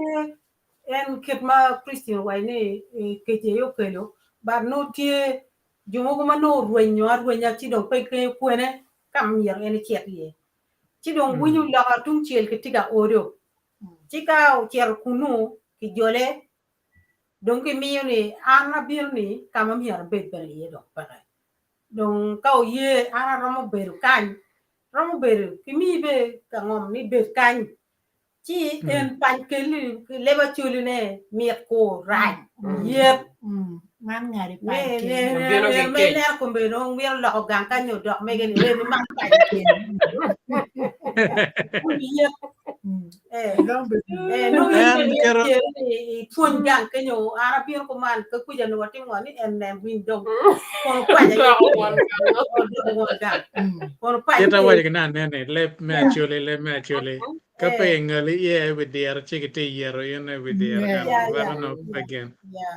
en kit ma Christian owaco ni kec aye okelo but nongo tye jo mogo ma nongo orwenyo arwenya ci dong pe kingeyo kwene ka ma myero en ecit iye ci dong winyo loka tungcel kitye ka odo ci ka ocito kunu kijole Dong gimiyo ni an abino ni ka ma myero abed bene iye dok peke. Dong ka oye an aromo bedo kany, romo bedo kimiyi be ka ngom ni bed kany ci en pany kelli leb acholi ne mit kur rac yet Man ngati ne pany ne kel. ne Obino ki ne me kec. ineno kombe dong mito loko gang kany nyo dok mege ni en man pany kel yet Eh, eh, nongo in En bene keto icito ni ipwony gang kenyo an abino kuman ka kuca nongo watimo ngo ni en nen winy dong kono kwany aye Doko won gang. odoko won gang kono kwany Kit tye awaco ki nane ni leb me acholi leb me acholi ka pe ingali iye i wi diro ci kitye yero in i wi diro Yeah. ento ya ya weko nongo pe ya gin. ya.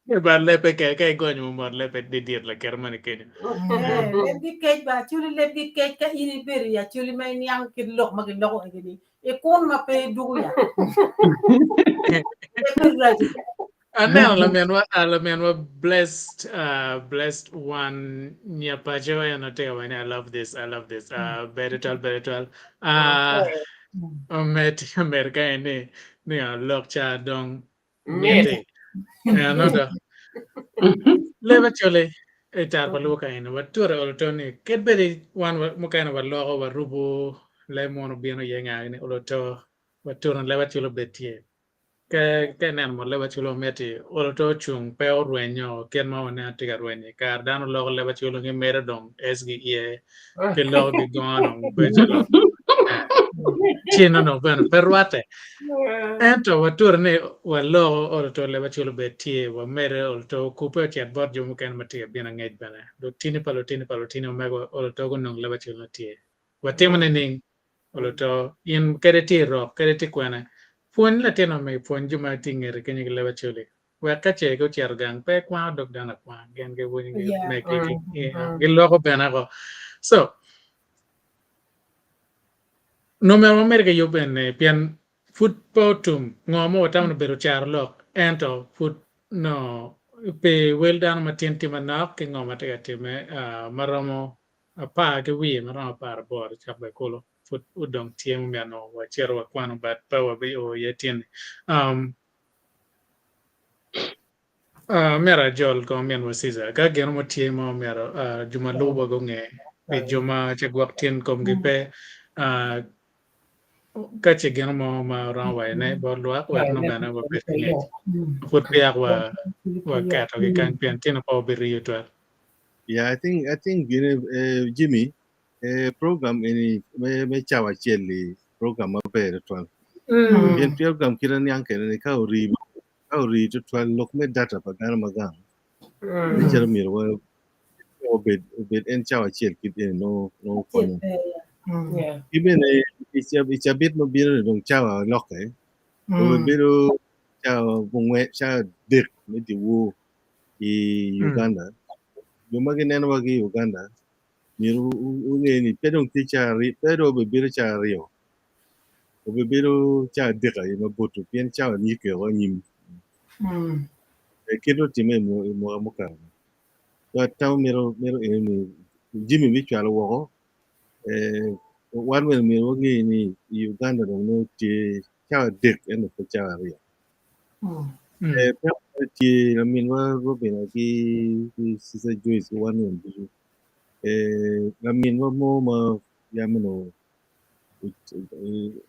Ba lepe ke ka igonyo mot lepe didit lakere mani kenyo. Eh, lebgi kec ba acholi lebgi kec ka in ibedo i acholi ma iniang kit lok ma giloko eni ikun ma pe idugo ya. Lebgi raco. Aneno laminwa laminwa blessed uh, blessed one nyapaco en otye ka waco ni I love this I love this uh, ber tutwal ber tutwal uh, omed omed ka en ni ni lok ca dong Mit. miti eno do leb acoli i tar pa lubo ka eni watute olo to ni kit bedi wan mukene waloko warubo leb munu bino iye nga ni olo to watute ni leb acoli obed tye ka ka ineno mot leb acoli omiti olo to ocung pe orwenyo kit ma waneno tye ka rwenyo i kare dano loko leb acoli gimedo dong S gi iye giloko gigongo dong bedo calo cen onongo bene pe rwatte. Ento watute ni waloko olo to leb acel obed tye, wamedde olo to okubbe ocit bot jo mukene ma tye ka bino angec bene. Lutini pa lutini pa lutini omego olo to gunong leb acel nongo tye. Watimo nining? Olo to in kadi itye i rok, kadi itye kwene, pwony latin ma megi, pwony jo ma tye i ngeti kenyo ki leb acel-li. Wek ka ce gucito gang pe kwango dog dano akwanga, gin giwinyo giloko bene ko. So, Nongo myero wamedde ki yub eni pien pud pe otum. Ngo ma watamo ni obedo caro lok ento pud nongo pi wel dano ma tin tye manok ki ngo ma tye ka timme ma romo apar ki wiye ma romo aparaboro cok bene kulu pud odong tye ma myero nongo wacito wakwano but pe wabio iye tin-ni. Myero ajol kong minwa Ceasar ka gin mo tye ma myero jo ma lubo gunge pi jo ma ce gwok tyen komgi pe ka ce gin mo ma romo wayone bot lwak wek nongo bene wabed ki ngec pud peya waketogi kany pien tyene pe obiriyo twal. Yeah, I think I think gine Jimmy program eni me cawa acel-li program maber tutwal. Pien program kit aniang kene ni ka ori Ka orii tutwal lok me data pa dano ma gang, nen calo myero wa obed obed en cawa acel kit eni nongo nongo konyo. Ki bene i cabit ma bino ni dong cawa olokke, obedo cawa abongwen cawa adek me dyewor i Uganda. Jo ma ginenowa ki i Uganda myero wunge ni pe dong tye cawa pe dong obibedo cawa aryo. Obibedo cawa adek aye ma buto pien cawa nyikke woko anyim. Kit ma otimme i mwaka mukato. So atamo mito mito eno ni jami bicwalo woko wan bene myero wange ni i Uganda dong nongo tye cawa adek ento pe cawa aryo. Peko mere tye laminwa Robina ki Sister Joyce ki wan ducu laminwa mo ma yam onongo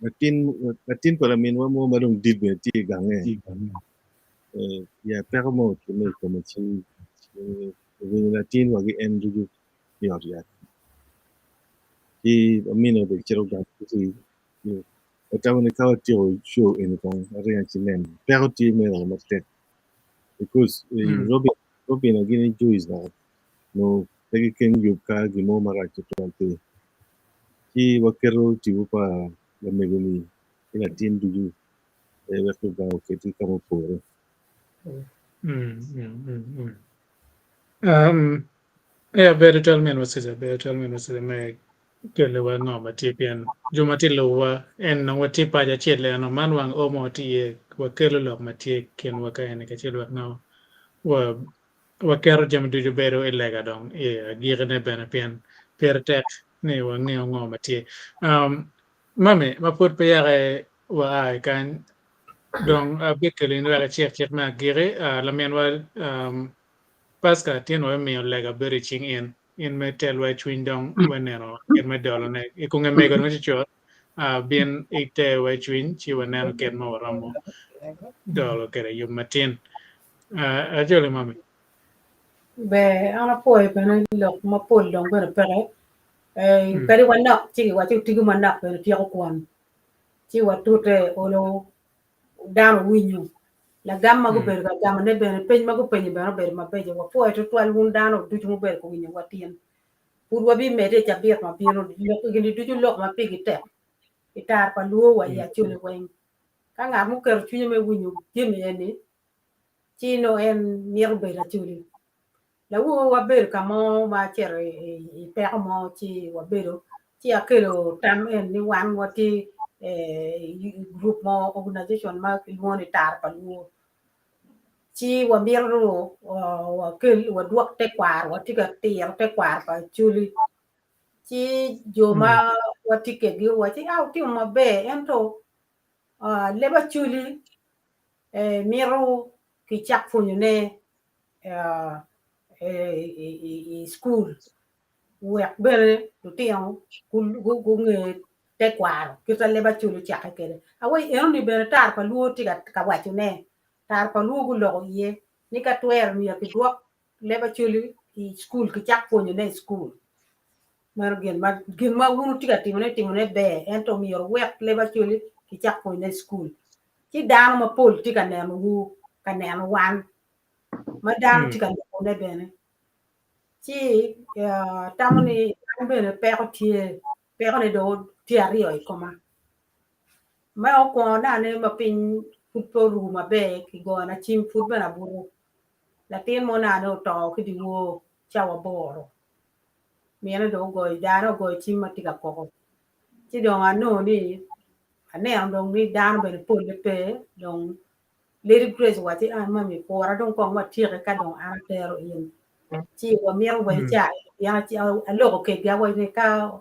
Latin latin pa laminwa mo ma dong dit bene tye i gange ya peko mo otimme i kome ci owinyo latin wa ki en ducu i ot yat ci amine bene cito gang ci watamo ni ka watyeko show eni kong waringo ci nen peko tye mere matek because Robina gin ki Joyce nongo pe gikeng yub ka gin mo marac tutwal pe. Ci waketo tipo pa lamego-ni ki latin ducu wek Lubanga oketgi ka ma opore. Ber tutwal minwa Ceca, ber tutwal minwa Ceca me keliwa ngo ma tye pien jo ma tye lubowa en nongo watye paco acel eno man wang o mo watye iye wakelo lok ma tye i kinwa ka eni kacel wek nongo Waketo jami ducu bedo i lega dong i agikine bene pien pire tek ni wangeyo ngo ma tye. Um, mami, ma pud pe yaka wa a i kany, dong abikelo in wek icik cik me agiki. Uh, laminwa um, Pasca tin wabimiyo lega bedo i cing in, in me telwa i cwiny dong we neno kit me dolone. I kunge mego dong cucut, uh, bin iterwa i cwiny ci waneno kit ma waromo dolo kwede yub matin. Uh, ajoli mami. Ber, an apwoyo bene lok mapol dong bene peke. Eh, mm. Kadi wanok ci giwaco otigo manok bene tyeko kwon. Ci watute olo dano winyo. Lagam ma mm. gubedo ka gamone bene peny ma gupenyo bene obedo mabeco. Wapwoyo tutwal wun dano ducu mubedo ka winyo watin. Pud wabimedde i cabit ma bino lok gini ducu lok ma pigi tek. I tar pa luo wa i mm. Acholi weng. Ka ngat muketo cwinye me winyo jami eni. ci nongo en mito bedo Acholi. Lawobi wabedo ka mo ma acito i peko mo ci wabedo ci akelo tam en ni wan watye i gurup mo organization ma kilwongo ni Tara pa Luo ci wamito wakel wadwok tekwaro watye ka tiro tekwaro pa Acholi ci jo ma watye kwedgi guwaci a wutimo maber ento leb Acholi mito kicak pwonyone i cukul wek bene lutino gunge tekwaro kit ma leb Acholi ocakke kwede. Awaci enoni bene tara pa luo tye ka wacone tara pa luo guloko iye ni ka twero myero kidwok leb Acholi i cukul kicak pwonyone i cukul. Meno gin ma gin ma wun wutye ka timone timone ber ento myero wuwek leb Acholi kicak pwonyone i cukul. Ci dano mapol tye ka nenowu, ka neno wan, ma dano tye ka lubone bene. Ci atamo ni an bene peko tye, pekone dong tye aryo i koma. Me okwongo nane ma piny pud pe oru maber kigona cim pud bene abuto. Latin mo nane oto ki dyewor cawa aboro. Mine dong ogoyo dano ogoyo cim ma tye ka koko. Ci dong anongo ni aneno dong ni dano bene polle pe dong Lady Grace owacci an mami kura dong kong watyeke ka dong an atero in. Ci wamito wa ica pien aloko kedgi awaco ni ka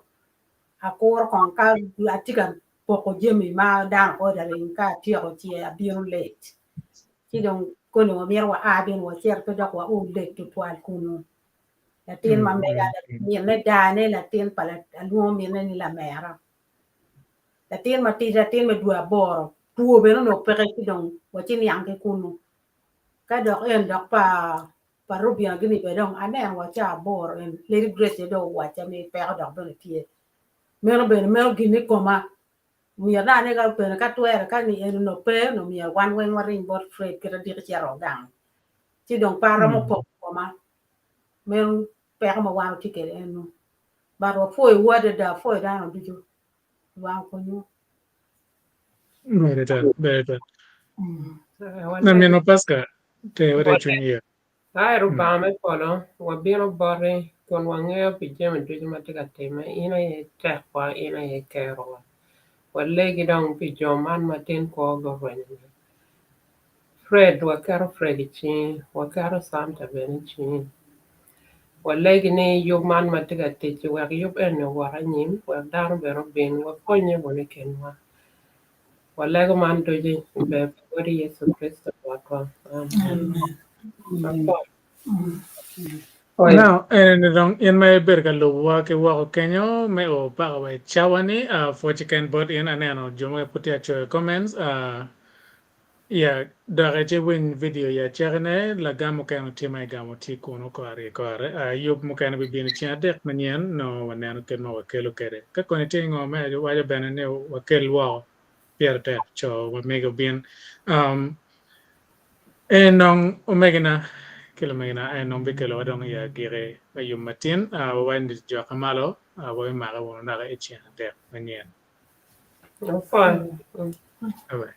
akuro kong ka atye ka poko jami ma dano ordering ka atyeko ci abino late. Ci dong koni wamito wa a bene wacit pe dok wa o late tutwal kunu. Latin ma mega minne dane latin pa alwongo minne ni lamera. Latin matidi latin me dwe aboro two bene onongo peke ci dong waci niang ki kunu. Ka dok en dok pa pa Rubia gini bene dong aneno wa ca aboro en Lady Grace aye dong owacca ni peko dok bene tye. Meno bene meno gin i koma myero dong ane ka bene ka twere ka ni en onongo pe onongo myero wan weng waring bot Fred kit adiki cito gang ci dong pe aromo poko koma meno peko ma wan watye kwede eno but wapwoyowu adada apwoyo dano ducu Lubanga okonyiwu. Ber ata, ber ata. Lamino Pasca, te wate cwiny iya. Ai Rubanga me polo, wabino boti kun wangeyo pi jami ducu ma tye ka timme, in aye tekwa, in aye kerowa. Walegi dong pi jo man ma tin kwogi orwenyo-ni. Fred, waketo Fred i cingi, waketo Santa bene i cingi. Walegi ni yub man ma tye ka tic-ci wek yub eni owot anyim, wek dano bene obin, wapwonnye wunu i kinwa. Walego man ducu i ber pa Wodi Yecu Kricito Rwotwa. Amen. Apwoyo. Now, eni dong in ma ibedo ka lubowa ki woko kenyo me o paka wa i cawa ni, uh, pwoc keken bot in aneno jo ma pud tye ka coyo comments, uh, yeah, dok ici winy video i acakine, lagam mukene tye ma igamo tye kunu kore ki kore. Uh, yub mukene bibino ceng adek manyen nongo waneno kit ma wakelo kwede. Ka koni tye ngo me waco bene ni wakel woko pire tek co ma mege obin. Um, En dong omegina ki lumegina, en dong bikelowa dong i agikki me yub matin. Wawaco ni jokke malo, wabimake wunu naka i ceng adek manyen. Bye-bye.